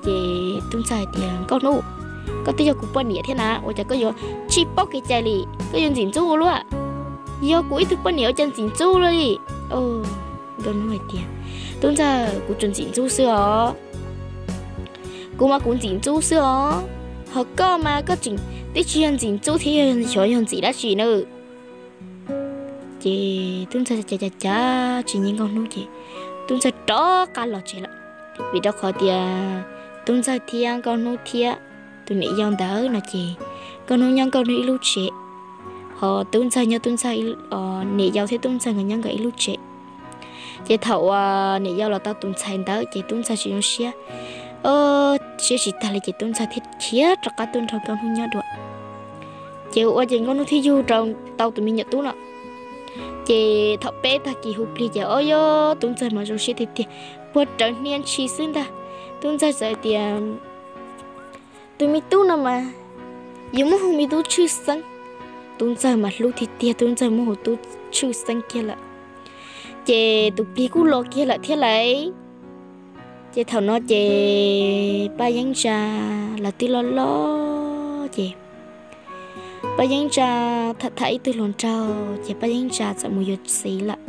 Ces tub ntxawg hais tias, Nkauj Hnub, koj twb yog kuv poj niam thiab na, ua cas koj yuav tsis paub kev cai li, koj yuav ntxim ntxub ua luaj. Yog kuv ib tug poj niam ua cas ntxim ntxub luaj li. Nkauj Hnub hais tias, tub ntxawg, kuv tsuas ntxim ntxub xwb os. Kuv mas kuv ntxim ntxub xwb os. Ho koj mas koj tseem twb tsis yog ntxim ntxub thiab, xyov yog ntxim dab tsi na. Ces tub ntxawg cav cav cav tsis nyiam Nkauj Hnub ces tub ntxawg rov qab los tsev lawm. Vim rau qhov tias tub ntxawg thiab Nkauj Hnub thiab tus niam yau ntawd no ces Nkauj Hnub nyob Nkauj Hnub ib lub tsev, ho tub ntxawg nyob tub ntxawg, niam yau thiab tub ntxawg nkawd nyob nkawd ib lub tsev. Ces thaum uas niam yau los tau tus ntxhais ntawd ces tub ntxawg tsis zoo siab, siab tsis tag li ces tub ntxawg thiaj khiav rov qab tuaj nrog Nkauj Hnub nyob dua. Ces ua ces Nkauj Hnub thiaj yug rau tau tus me nyuam tub no. Ces thaum peb tag kis hu plig ces o yog tub ntxawg mas zoo siab tiag tiag, puag rawv hnia ntshis xwb ntag. Tub ntxawg txawm tias, tus me tub no mas yuav muab hu me tub tshwj xeeb. Tub ntxawg mas hlub tiag tiag, tub ntxawg muab hu tub tshwj xeeb kiag lawm. Ces tus plig kuj los kiag lawm thiab lauj. Ces thaum no ces Paj Yeeb Ntsa lawv twb loj loj ces Paj Yeeb Ntsa tham tham ib tug hluas nraug ces Paj Yeeb Ntsa txawm mus yuav txiv lawm.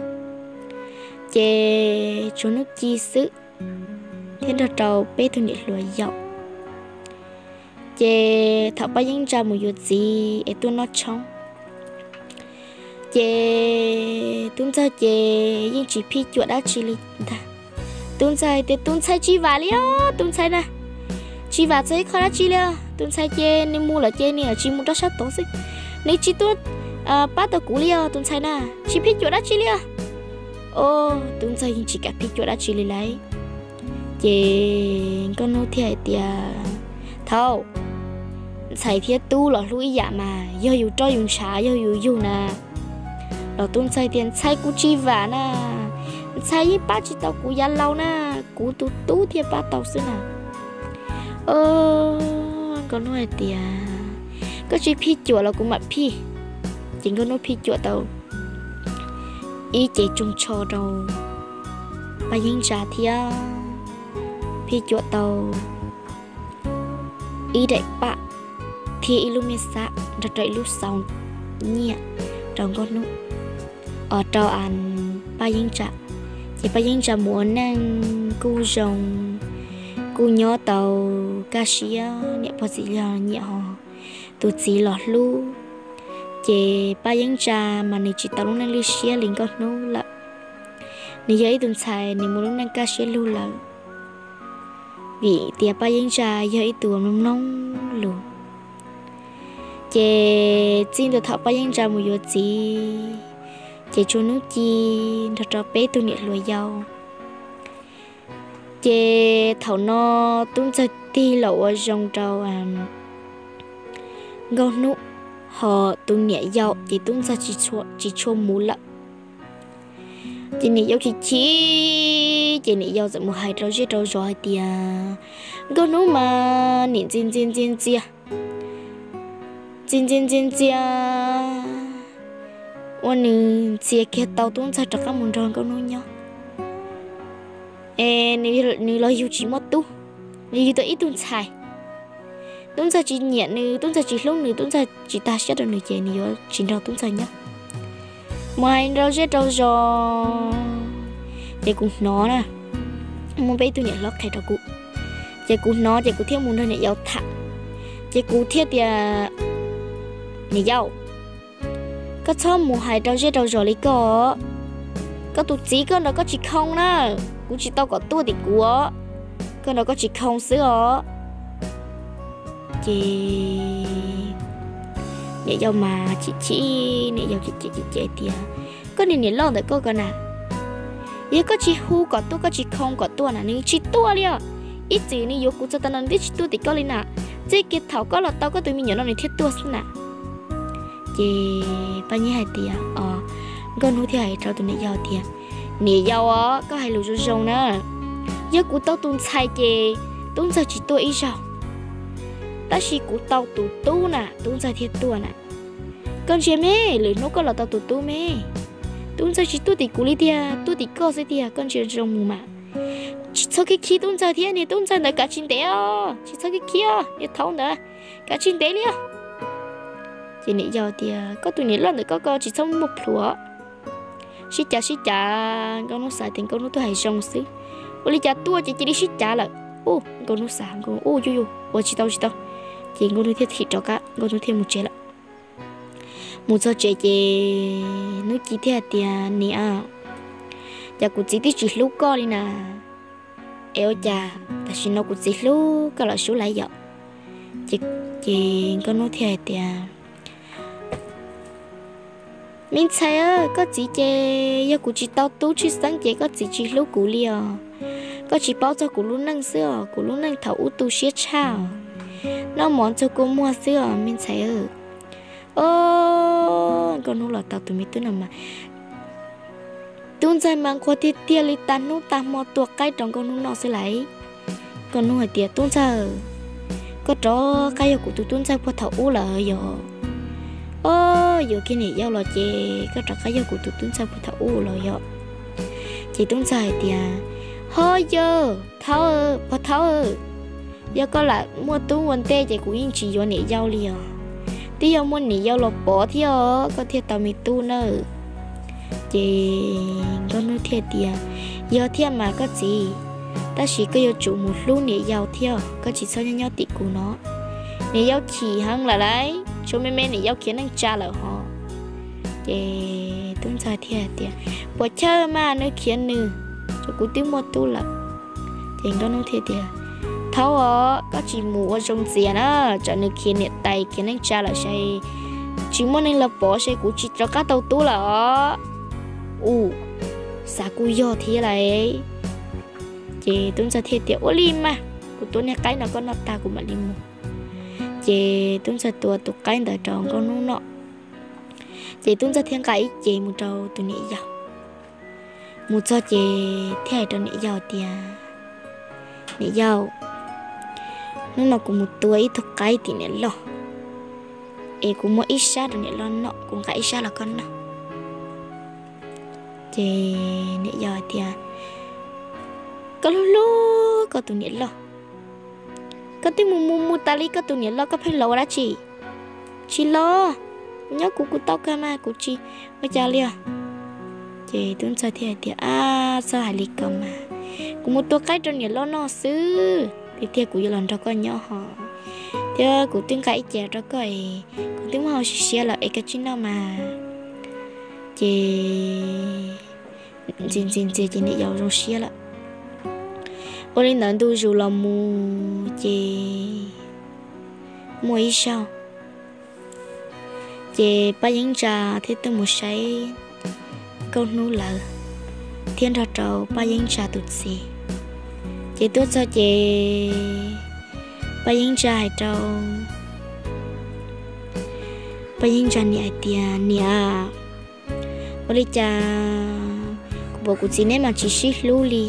Ces tshuav Hnub Ci xwb thiab nrog rau peb tug niam hluas yaum. Ces thaum Paj Yeeb Ntsa mus yuav txiv es tuaj noj tshoob, ces tub ntxawg ces yeej tsis phij cuam dab tsi li ntag. Tub ntxawg tias, tus ntxhais tsis vam li os tus ntxhais na, tsis vam txog ib qho dab tsi li os. Tus ntxhais ces nws mus lawm ces nws tsis mus rau sab tod xwb, nws tsis tuaj pab tau kuv li os tus ntxhais na, tsis phij cuam dab tsi li os. Os, tub ntxawg yeej tsis kam phij cuam dab tsi li lauj. Ces Nkauj Hnub thiaj hais tias, thaum ntxhais thiab tub los hlub ib yam mas yog yus roj yus ntshav yog yus yug na. Los tub ntxawg tias, ntxhais kuv tsis vam na, ntxhais yeej pab tsis tau kuv yav laus na, kuv tus tub thiaj pab tau xwb na. Nkauj Hnub hais tias, koj tsis phij cuam los kuv mam phij. Ces Nkauj Hnub phij cuam tau ib cev tsoog tsho rau Paj Yeeb Ntsa thiab phij cuam tau ib daim paj thiab ib lub me xab nrog rau ib lub xauv nyiaj rau Nkauj Hnub, os, rau Paj Yeeb Ntsa. Ces Paj Yeeb Ntsa mus ua neej kuj zoo, kuj nyob tau kaj siab, niam pog txiv yawg nyiam ho, tus txiv los hlub, Ces Paj Yeeb Ntsa mas nws tsis tau lub neej lwj siab li Nkauj Hnub lawm. Nws yog ib tug ntxhais nws muaj lub neej kaj siab lug lawm, vim tias Paj Yeeb Ntsa yog ib tug mloog mloog lus. Ces txij ntua thaum Paj Yeeb Ntsa mus yuav txiv, ces tshuav Hnub Ci nrog rau peb tug niam hluas yau. Ces thaum no Tub Ntxawg tig los ua zoo rau Nkauj Hnub, ho tus niam yau ces Tub Ntxawg tsis tshua mus lawm. Ces niam yau chim chim, ces niam yau txawm mus hais rau zej rau zos hais tias, Nkauj Hnub mas nim ntxias ntxias ntxias ntxias, ntxias ntxias ntxias ntxias, ua nws ntxias kiag tau Tub Ntxawg rov qab mus nrog Nkauj Hnub nyob. Es nws los yug tsis muaj tub, nws yug tau ib tug ntxhais. Tub Ntxawg tsis nyiam nws, Tub Ntxawg tsis hlub nws, Tub Ntxawg tsis tag siab rau nws ces nws yuav tsis nrog Tub Ntxawg nyob. Mus hais rau zej rau zos, ces kuv hnov na, muaj peb tug niam hlob qhia rau kuv, ces kuv hnov ces kuv thiaj mus nrog niam yau tham. Ces kuv thiaj tias, Niam yau, koj txhob mus hais rau zej rau zos li koj. Koj tus txiv koj nrog koj tsis khoo na, kuv tsis tau kom tuaj tim kuv os, koj nrog koj tsis khoo xwb os. Ces niam yau mas chim chim, niam yau cem cem cem tias, Koj niag niam loj ntawm koj ko na, yog koj tsis hu kom tuaj, koj tsis khoo kom tuaj na nws tsis tuaj li os. Ib txwm nws yuav kuv txog tav no nws twb tsis tuaj tim koj li na, txij kiag thaum koj los tau koj tus me nyuam no nws thiaj tuaj xwb na. Ces Paj Yeeb hais tias, o, Nkauj Hnub thiaj hais rau tus niam yau tias, Niam yau os, koj hais lus zoo zoo na. Yog kuv tau tus ntxhais ces Tub Ntxawg tsis tuaj ib zaug, tab sis kuv tau tus tub na Tub Ntxawg thiaj tuaj na. Koj ntsia me, lwm hnub koj los tau tus tub me, Tub Ntxawg tsis tuaj tim kuv li tiag, tuaj tim koj xwb tiag, koj ntsia zoo mus mas. Tsis txhob khib khib Tub Ntxawg thiab, niag Tub Ntxawg ntawd kav tsij ntev os, tsis txhob khib khib os, niag thaud ntawd, kav tsij ntev li os. Ces niam yau tias, Koj tus niam loj ntawm koj ko tsis txhob muaj plhus. Sib cav sib cav, Nkauj Hnub xav tias Nkauj Hnub twb hais zoo xwb, ua li cas tuaj ces cia li sib cav lawm. Ub, Nkauj Hnub xav, Nkauj Hnub, ub, yuj yuj, ua tsis tau tsis tau. Ces Nkauj Hnub thiaj thim rov qab, Nkauj Hnub thiaj mus tsev lawm. Mus txog tsev ces Hnub Ci thiaj hais tias, Niam, cas kuv txiv twb tsis hlub koj li na, es ua cas tam sim no kuv txiv hlub koj los sub laiv yom? Ces Nkauj Hnub thiaj hais tias, Me ntxhais, koj txiv ces yog kuv tsis tau tub tshwj xeeb ces koj txiv tsis hlub kuv li os. Koj tsis paub txog kuv lub neej xwb os, kuv lub neej thaum ub tu siab tshaj os, noj mov ntxuag kua muag xwb os me ntxhais. O, Nkauj Hnub los tau tus me tub no mas, Tub Ntxawg mas nquag tiag tiag li, tag hnub tag hmo tua qaib rau Nkauj Hnub noj xwb laiv. Nkauj Hnub hais tias, Tub Ntxawg, koj rov qab yog kuv tus Tub Ntxawg puag thaum ub lawm yog? O, yuav kiag niam yau los ces koj rov qab yog kuv tus Tub Ntxawg puag thaum ub los yog? Ces Tub Ntxawg hais tias, Ho yawg, thaub, pog thaub, yog koj lam muaj tub ua ntej ces kuv yeej tsis yuav niam yau li os. Twb yog muaj niam yau los pov thiab os koj thiaj tau me tub nawb. Ces Nkauj Hnub thiaj tias, Yog thiab mas koj txiv, tab sis koj yuav tsum mus hlub niam yau thiab, koj tsis txhob nyob nyob tim kuv no. Niam yau chim heev lawm lauj, tshuav me me niam yau khiav neej tsa lawm hos. Ces Tub Ntxawg thiaj tias, Puas chawj mas nws khiav nws, tshuav kuv twb muaj tub lawm. Ces Nkauj Hnub thiaj tias, Thaub os, koj tsis mus ua zoo ntxias na, tsam nws khiav niam tais khiav neej tsa lawm ces tsis muaj neeg los pov ces kuv tsis rov qab tau tub lawm os. Ub, xav kuj yog thiab lauj. Ces Tub Ntxawg thiaj tias, Ua li mas kuv tua niag qaib no koj noj tag kuv mam li mus. Ces Tub Ntxawg tua tus qaib ntawd rau Nkauj Hnub noj. Ces Tub Ntxawg thiaj nqa ib ce mus rau tus niam yau. Mus txog ces thiaj hais rau niam yau tias, Niam yau, hnub no kuv mus tua ib tug qaib tim niam loj, es kuv muab ib sab rau niam loj noj, kuv nqa ib sab los koj noj. Ces niam yau hais tias, Koj hlub hlub koj tus niam loj, koj twb mus mus mus tas li koj tus niam loj koj pheej los ua dab tsi? Tsis los, kuv nyob kuv kuv tau kawg mas kuv tsis ua cas li os. Ces Tub Ntxawg thiaj hais tias, Ab, txhob hais li ko mas, kuv mus tua qaib rau niam loj noj xwb, tiag tiag kuv yuav los nrog koj nyob hos. thiab kuv twb nqa ib ce rau koj es kuv twb muab hau siav siav lawm es koj tsis noj mas. Ces ntxias ntxias ntxias ces niam yau zoo siab lawm. Ua li ntawd ntu zus los mus ces muaj ib zaug ces Paj Yeeb Ntsa thiaj tuaj mus saib Nkauj Hnub lawv thiab nrog rau Paj Yeeb Ntsa tus txiv. Ces tuaj txog ces Paj Yeeb Ntsa hais rau Paj Yeeb Ntsa niam hais tias, Niam, ua li cas kuv pom kuv txiv neb mas tsis sib hlub li,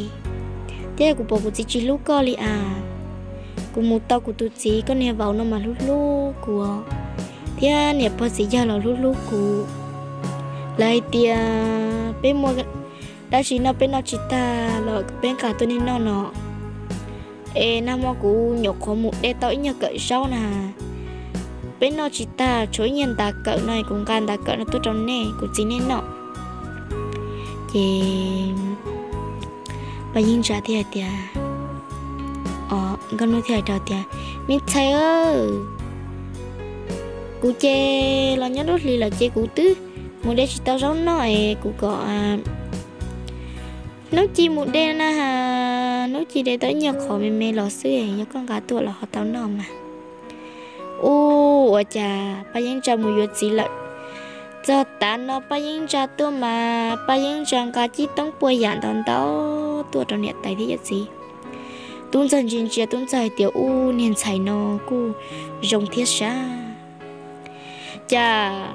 thiab kuv pom kuv txiv tsis hlub koj li as. Kuv mus tau kuv tus txiv koj niag vauv no mas hlub hlub kuv, thiab niam pog txiv yawg los hlub hlub kuv. Lawv hais tias peb muaj dab tsi noj peb noj tsis tag los peb nqa tuaj nej noj no. Es nag hmo kuv nyuam qhuav mus de tau ib nyuag kawm zaub na, peb noj tsis tag tshuav ib nyuag ntas kawm no, kuv nqa ntas kawm no tuaj rau nej kuv txiv nej noj. Ces Paj Yeeb Ntsa thiaj hais tias, o, Nkauj Hnub thiaj hais rau tias, Me ntxhais, kuv ces los nyob lub hlis lawm ces kuv twb mus de tsis tau zaub noj es kuv kom hnub ci mus de na, hnub ci de tau ib nyuag qhov me me los xwb, yog koj nqa tuaj los ho tau noj mas. Ua cas Paj Yeeb Ntsa mus yuav txiv lawm, txog tav no Paj Yeeb Ntsa tuaj mas Paj Yeeb Ntsa nqa cib toob puas yam ntau ntau tuaj rau niam tais thiab yawm txiv. Tub Ntxawg ntsia ntsia, Tub Ntxawg hais tias, Ub, niag ntxhais no kuj zoo thiab sab. Cas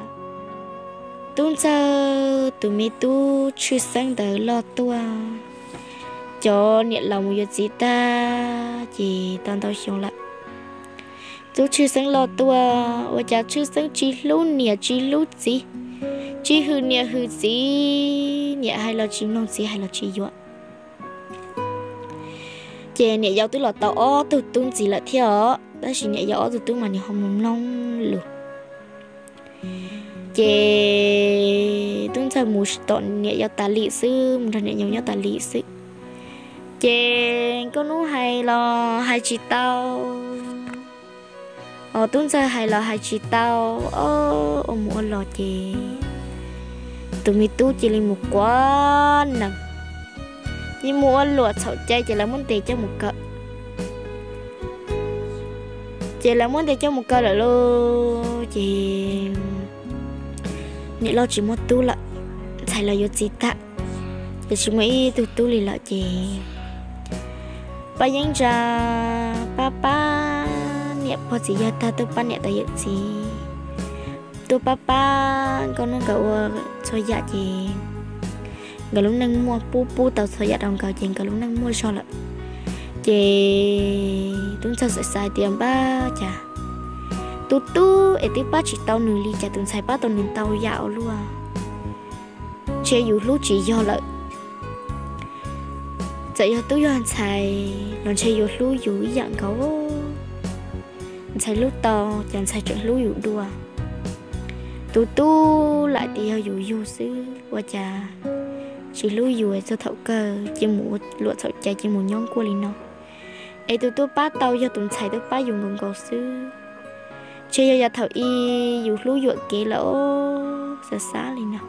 Tub Ntxawg tus me tub tshwj xeeb ntawd loj tuaj, cov niam laus mus yuav txiv tag ces tau ntau xyoo lawm. Tub tshwj xeeb loj tuaj ua cas tshwj xeeb tsis hlub niam tsis hlub txiv, tsis hwm niam hwm txiv, niam hais los tsis mloog txiv hais los tsis yuav. Ces niam yau twb los tau ob tug tub ntxiv lawm thiab os, tab sis niam yau ob tug tub mas nws ho mus mloog lus. Ces Tub Ntxawg mus tom niam yau tas li xwb, mus nrog niam yau nyob tas li xwb. Ces Nkauj Hnub hais los hais tsis tau, os, Tub Ntxawg hais los hais tsis tau, o, ua mus ua los ces tus me tub cia li mus quav nees, cia li mus ua luam txhaum cai ces lawv muab ntes coj mus kaw. Ces lawv muab ntes coj mus kaw lawm lauj, ces niam loj tsis muaj tub lawm, ntxhais los yuav txiv tag, ces tsis muaj ib tug tub li lawm ces Paj Yeeb Ntsa pab pab niam pog txiv yawg tag tuaj pab niam tais yawm txiv, tuaj pab pab Nkauj Hnub nkawd ua txhua yam ces nkawd lub neej muaj, pub pub tau txhua yam rau nkawd ces nkawd lub neej muaj zog lawm. Ces Tub Ntxawg xav xav tias, Npab, cas tus tub es twb pab tsis tau nws li cas tus ntxhais pab tau nws ntau yam ua luaj. Ntshe yus hlub tsis yog lawm. Txawm yog tub yog ntxhais los ntshe yuav hlub yus ib yam nkaus. Ntxhais hlub tau ces ntxhais tseem hlub yus dua. Tus tub lam tias yog yus yug xwb ua cas tsis hlub yus, txog thaum kawg cia mus ua luam txhaum cai cia mus nyob nkuaj li no. Es tus tuaj pab tau yog tus ntxhais tuaj pab yus nkaus nkaus xwb. Ntshe yog yav thaum i yus hlub yuam kev lawm os, xav xav li no.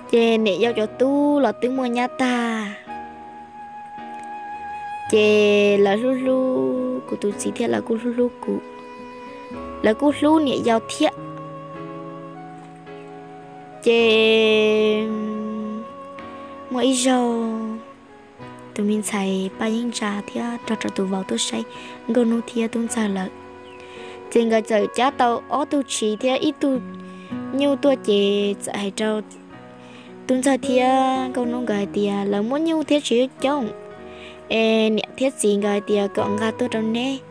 Ces niam yau cov tub los twb muaj nyab tag, ces lawv hlub hlub kuv tus txiv thiab lawv kuj hlub hlub kuv, lawv kuj hlub niam yau thiab. Ces muaj ib zaug tus me ntxhais Paj Yeeb Ntsa thiab nrog rau tus vauv tuaj saib Nkauj Hnub thiab Tub Ntxawg lawm, ces nkawd txawm cab tau ob tug tshis thiab ib tug nyuj tuaj ces txawm hais rau Tub Ntxawg thiab Nkauj Hnub nkawd hais tias lawv muab nyuj thiab tshis coob, es niam thiab txiv nkawd hais tias kom nqa tuaj rau neb,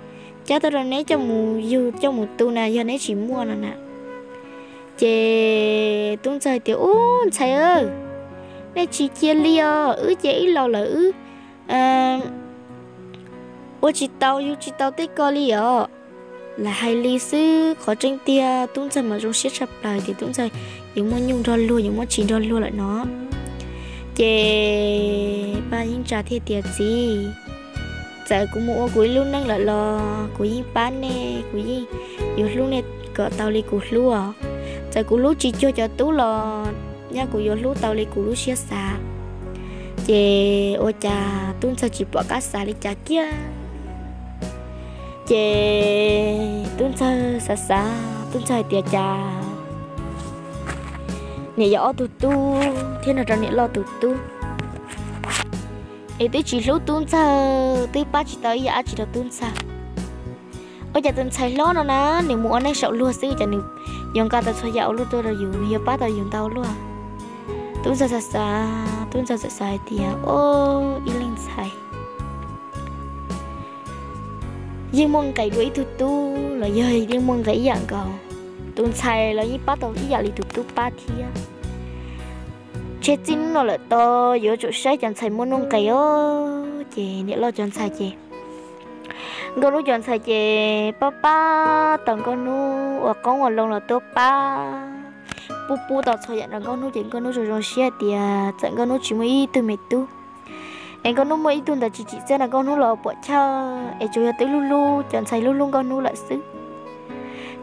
cab tuaj rau neb coj mus yug coj mus tu na yog neb tsis muaj no na. Ces Tub Ntxawg tias, Ub, ntxhais, nej tsis cia li os, wb ces wb laus lawm wb ua tsis tau yug tsis tau tej ko li os. Lam hais li xwb, qhov tseeb tiag Tub Ntxawg mas zoo siab tshaj plaws tias Tub Ntxawg yuav muaj nyuj nrog luag yuav muaj tshis nrog luag lawm no. Ces Paj Yeeb Ntsa thiaj tias, Txiv, Txawm kuv mus ua kuv ib lub neej lawm los kuv yeej pab nej, kuv yeej yuav hlub nej kom tau li kuv hlub os. Txawm kuv hlub tsis cuag cov tub los nyaj kuv yuav hlub tau li kuv lub siab xav. Ces ua cas tub ntxawg tsis pom qab xav li cas kiag. Ces tub ntxawg xav xav, tub ntxawg hais tias cas niam yau ob tug tub thiab nrog rau niam loj tus tub es twb tsis hlub tub ntxawg, twb pab tsis tau ib yam dab tsi rau tub ntxawg. Ua cas tus ntxhais hlob no na, nws mus ua neej saum luag xwb ces nws yuav nqa tau txhua yam ua luaj tuaj rau yus, nws yuav pab tau yus ntau luaj. Tub ntxawg xav xav, tub ntxawg txawm xav hais tias, o, ib leej ntxhais yeej muaj nqis dua ib tug tub los yog yeej muaj nqis ib yam nkaus. Tus ntxhais los yeej pab tau ib yam li tus tub pab thiab. Tshe txij hnub no lawm tod yuav tsum saib cov ntxhais muaj nuj nqis os. Ces niam loj cov ntxhais ces, nkauj hnub cov ntxhais ces pab pab tau nkauj hnub, ua qoob ua loo los tuaj pab, pub pub tau txhua yam rau nkauj hnub ces nkauj hnub zoo zoo siab tias txawm nkauj hnub tsis muaj ib tug me tub es nkauj hnub muaj ib tug ntawd tsis tsim txiaj rau nkauj hnub los puam chawj, es tsuas yog twb hlub hlub cov ntxhais hlub hlub nkauj hnub lawm xwb.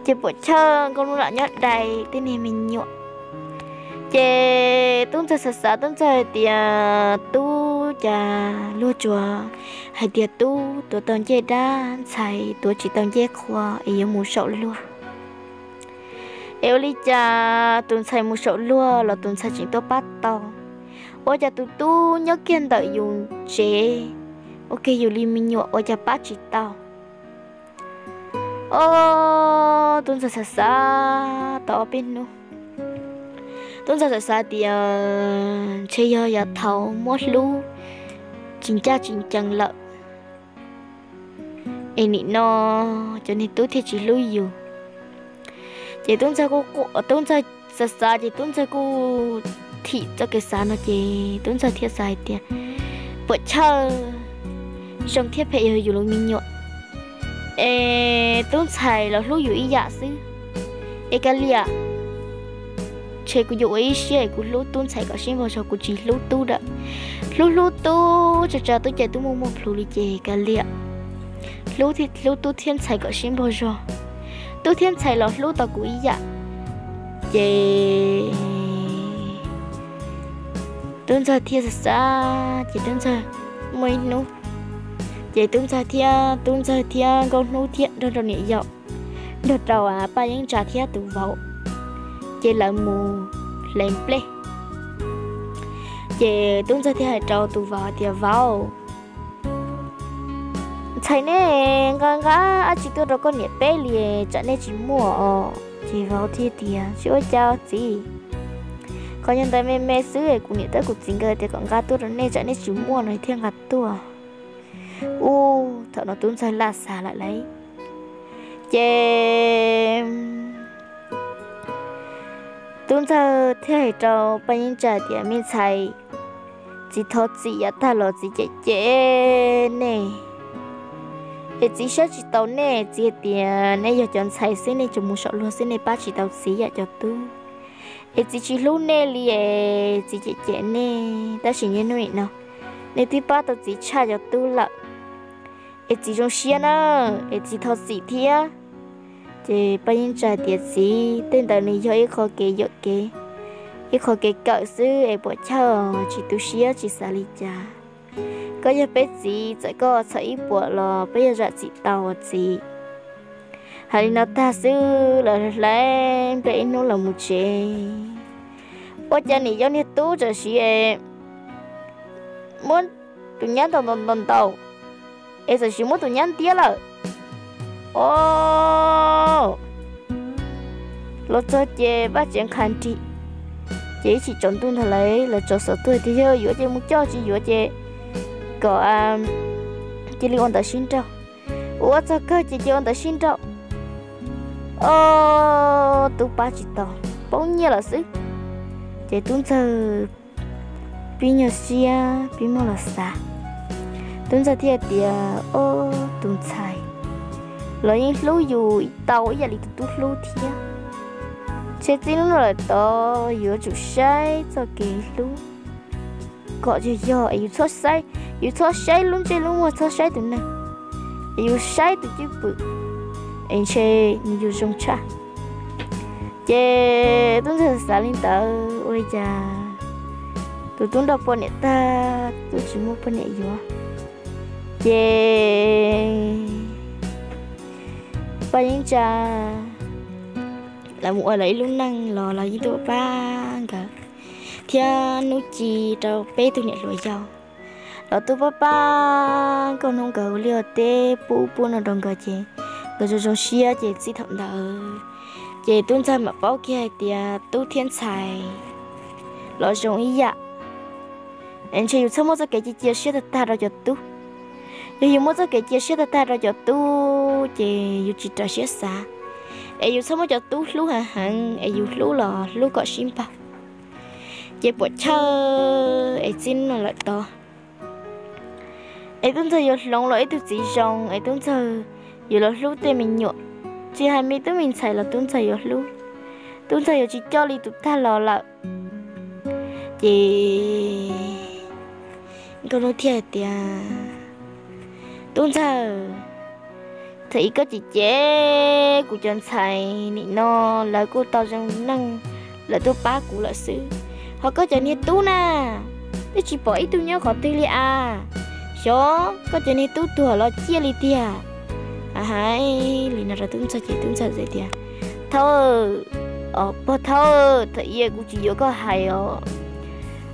Ces puam chawj nkauj hnub lam nyob dai tej niag me nyuam. Ces tub ntxawg xav xav, tub ntxawg hais tias tub, cas luag tsuas hais tias tub tuav tau ncej dab, ntxhais tuav tsis tau ncej qhua es yuav mus saum luag. Es ua li cas tus ntxhais mus saum luag los tus ntxhais tseem tuaj pab tau, ua cas tus tub nyob kiag ntawm yus tsev, ua kiag yus li me nyuam ua cas pab tsis tau. O, tub ntxawg xav xav tau ob peb hnub, tub ntxawg xav xav tias ntshe yog yav thaud muab hlub tsis ncaj tsis ncees lawm, es nim no cov niag tub thiaj tsis hlub yus. Ces tub ntxawg kuj, tub ntxawg xav xav ces tub ntxawg kuj thim txoj kev xav no ces tub ntxawg thiaj xav hais tias puam chawj, zoo thiab phem yog yus lub me nyuam, es tub ntxhais los hlub yus ib yam xwb. Es kav liam, ntshe kuv yuav ua ib siab es kuv hlub tub ntxhais kom sib npaug zog, kuv tsis hlub tub lawm. Hlub hlub tub tsa tsa tub ces tub muaj muaj plhus li ces kav liam, hlub, hlub tub thiab ntxhais kom sib npaug zog, tub thiab ntxhais los hlub tau kuv ib yam. Ces tub ntxawg thiaj xav xav ces tub ntxawg, muaj ib hnub ces tub ntxawg thiab, tub ntxawg thiab nkauj hnub thiab nrog rau niam yau, nrog rau Paj Yeeb Tsa thiab tus vauv, ces lawv mus hle nplej. Ces tub ntxawg thiaj hais rau tus vauv tias, vauv, ntxhais nej nqa nqa dab tsi tuaj rau koj niam peb li, tsam nej tsis muaj os. Ces vauv thiaj tias, tsis ua cas txiv, qhov nyuag ntawd me me xwb, kuv niam thiab kuv txiv nkawd tias kom nqa tuaj rau nej tsam nej tsis muaj no thiaj nqa tuaj. Ub, thaum no tub ntxawg laj xav lawm lauj. Ces tub ntxawg thiaj hais rau Paj Yeeb Tsa tias, me ntxhais, txiv thov txim, yav tag los txiv cem cem nej, es txiv saib tsis taus nej, txiv hais tias nej yog cov ntxhais xwb, nej tsuas mus saum luag xwb, nej pab tsis tau txiv yam cov tub, es txiv tsis hlub nej li es txiv cem cem nej, tab sis niaj hnub nim no nej twb pab tau txiv tshaj cov tub lawm, es txiv zoo siab na, es txiv thov txim thiab. Ces Paj Yeeb Tsa tias, txiv, tej ntawd nws yog ib qho kev yuam kev, ib qho kev kawm xwb es puam chawj, tsis tu siab tsis xav li cas. Koj yog peb txiv, txawm koj txhaum ib puas los peb yuav zam txim tau txiv. Hais li no tag xwb lawv hle nplej ib hnub los mus tsev. Ua cas niam yau niag tub tam sim es muab tus nyab ntaus ntaus ntaus ntaus, es tam sim muab tus nyab ntiab lawm. O, los txog ces vaj tsev nqha nrig, ces ib chim tsaus ntuj ntag lauj, lawv tsaus xov tuaj tias yog yuav ces mus coj, tsis yuav ces kom cia li ua ntawv sib nrauj. Ua txog kawg ces cia ua ntawv sib nrauj. O, tub pab tsis tau, poob nyiaj lawm xwb. Ces tub ntxawg pib nyuaj siab pib muaj los xav. Tub ntxawg thiaj tias, o, tus ntxhais los yeej hlub yus tau ib yam li tus tub hlub thiab. Ntshe txij hnub no lawm tod yuav tsum saib txoj kev hlub kom yog yog es yus txhob saib, yus txhob saib lub ntsej lub muag, txhob saib tus neeg, es yus saib tus cwj pwm es ntshe nws yuav zoo tshaj. Ces tub ntxawg xav li ntawd ua li cas tus tub nrog poj niam tag twb tsis muaj poj niam yuav. Ces Paj Yeeb Tsa lawv mus ua lawv ib lub neej los los yeej tuaj pab nkawd thiab Hnub Ci rau peb tug niam hluas yau los tuaj pab pab nkauj hnub nkawd ua liaj ua teb pub pub no rau nkawd ces nkawd zoo zoo siab ces txij thaum ntawd ces tub ntxawg mam paub kiag hais tias tub thiab ntxhais los zoo ib yam. Es ntshe yus txhob muab txoj kev cia cia siab tag tag rau cov tub. Yog yus muab txoj kev cia siab tag tag rau cov tub ces yus tsis raws siab xav. Es yus txhob muab cov tub hlub heev heev es yus hlub los hlub kom sib npaug. Ces puam chawj es txij no lawm tod es tub ntxawg yuav hloov los ib tug txiv zoo es tub ntxawg yuav los hlub tej me nyuam. Tsis hais me tub me ntxhais los tub ntxawg yuav hlub. Tub ntxawg yuav tsis coj li tus tag los lawm. Ces nkauj hnub thiaj hais tias, tub ntxawg, thaum ub koj cem cem kuv cov ntxhais nim no lawv kuj tau zoo neej, lawv tuaj pab kuv lawm xwb, ho koj cov niag tub na, twb tsis pom ib tug nyob qhov twg li as. Xyov koj cov niag tub tuag los ciaj li tiag. Hais li no rau tub ntxawg ces tub ntxawg txawm tias, thaub, pog thaub, thaum ub kuv tsis yuav koj hais os.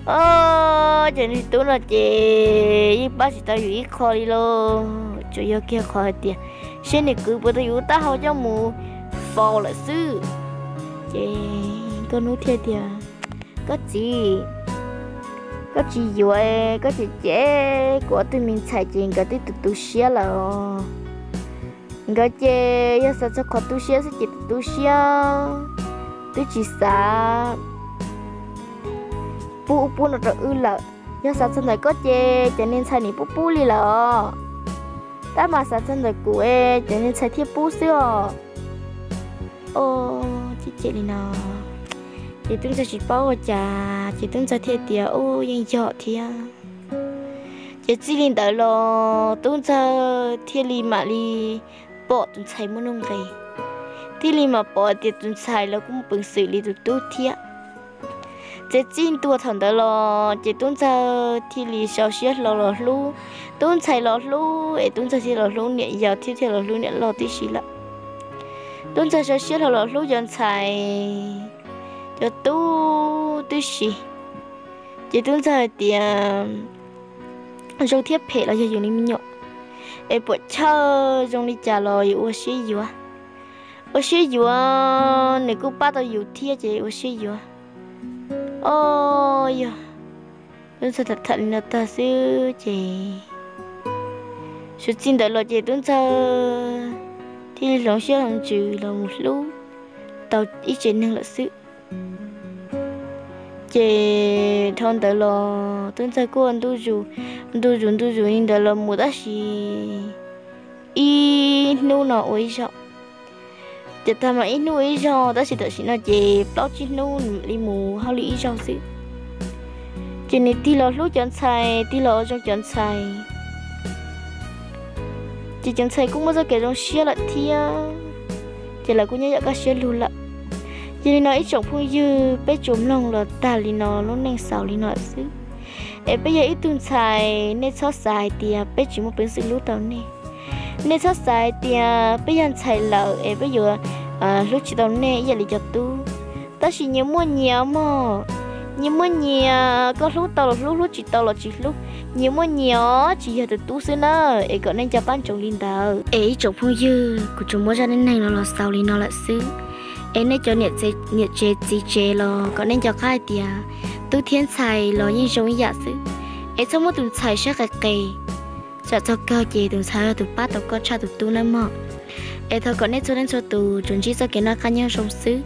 Cov niag tub no ces yeej pab tsis tau yus ib qho li lauj, tsuas yog kiag qhov hais tias seb nws kwv puas tau yus taub hau coj mus faus lawm xwb. Ces nkauj hnub thiaj tias, koj txiv, koj tsis yuav, koj cem cem kuv ob tug me ntxhais ces nkawd twb tu tu siab lawm os. Nkawd ces yog xav txog qhov tu siab xwb ces tu tu siab, twb tsis xav pub ub pub no rau wb lawm. Yog xav txog ntawm koj ces cov niag ntxhais nim pub pub li lawm os. Tab mas xav txog ntawm kuv es cov niag ntxhais thiaj pub xwb os. Ces cem li no, ces tub ntxawg tsis paub ua cas ces tub ntxawg thiaj tias, ub, yeej yog thiab. Ces txij li ntawd los tub ntxawg thiaj li mam li pom tus ntxhais muaj nuj nqis, thiaj li mam pom tias tus ntxhais los kuj muaj peev xwm li tus tub thiab. Ces txij ntua thaum ntawd los ces tub ntxawg thiaj li sau siab hlo los hlub tub ntxhais los hlub es tub ntxawg thiaj los hlub niam yau thiab thiaj los hlub niam loj tib si lawm. Tub ntxawg sau siab hlo los hlub cov ntxhais cov tub tib si. Ces tub ntxawg hais tias zoo thiab phem los yog yus li me nyuam, es puam chawj zoo li cas los yuav ua siab yuav. Ua siab yuav, nws kuj pab tau yus thiab ces ua siab yuav. Os, yog tub ntxawg tham tham li no tag xwb ces suav txij ntawd los ces tub ntxawg thiaj li hloov siab hloov ntsws los mus hlub tau ib tsev neeg lawm xwb. Ces dhau ntawd los tub ntxawg kuj ntu zus ntu zus ntu zus li ntawd los mus tab sis ib hnub no ua ib zaug, ces tag mas ib hnub ua ib zaug tab sis tam sim no ces plaub tsib hnub li mus hauj lwm ib zaug xwb. Ces nws tig los hlub cov ntxhais, tig los ua zoo cov ntxhais, ces cov ntxhais kuj muaj txoj kev zoo siab lawm thiab, ces lawv kuj nyob yam kaj siab lug lawm. Yog li no ib tsoom phooj ywg, peb tsuas mloog los tag li no lub neej xaus li no lawm xwb. Es peb yog ib tug ntxhais, nej txhob xav hais tias peb tsis muaj peev xwm hlub tau nej. Nej txhob xav hais tias peb yog ntxhais lawm es peb yuav hlub tsis tau nej ib yam li cov tub. Tab sis nyias muaj nyias mog, nyias muaj nyias, koj hlub tau los hlub, hlub tsis tau los tsis hlub, nyias muaj nyias os, tsis yog tus tub xwb na. Es kom nej nco qab ntsoov li ntawd. Es ib tsoom phooj ywg, kuv tsuas muab zaj neej neeg no los xaus li no lawm xwb. Es nej cov niam tsev txiv tsev los kom nej nco qab hais tias tub thiab ntxhais los yeej zoo ib yam xwb. Es txhob muab tus ntxhais saib qis qis, tsam txog kawg ces tus ntxhais yog tus pab tau koj tshaj tus tub nawb mog. Es thov kom nej txhua leej txhua tus tsuas ntsib txoj kev noj qab nyob zoo xwb.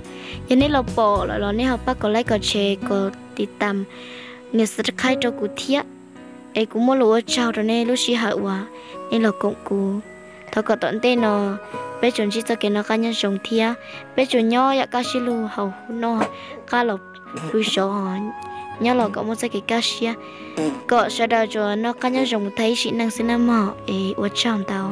Yog nej los pom lawm los nej ho pab kom like, kom share, kom tiv tam, nias subscribe rau kuv thiab. Es kuv muaj lus ua tsaug rau nej lub sij hawm uas nej los koom kuv. Thov kom tom ntej no peb tsuas ntsib txoj kev noj qab nyob zoo thiab peb tsuas nyob yam kaj siab lug haus noj qab los pw sov, nyob los kom muaj txoj kev kaj siab, kom sawv daws tsuas noj qab nyob zoo mus tag ib sim neej xwb nawb mog. Es ua tsaug ntau.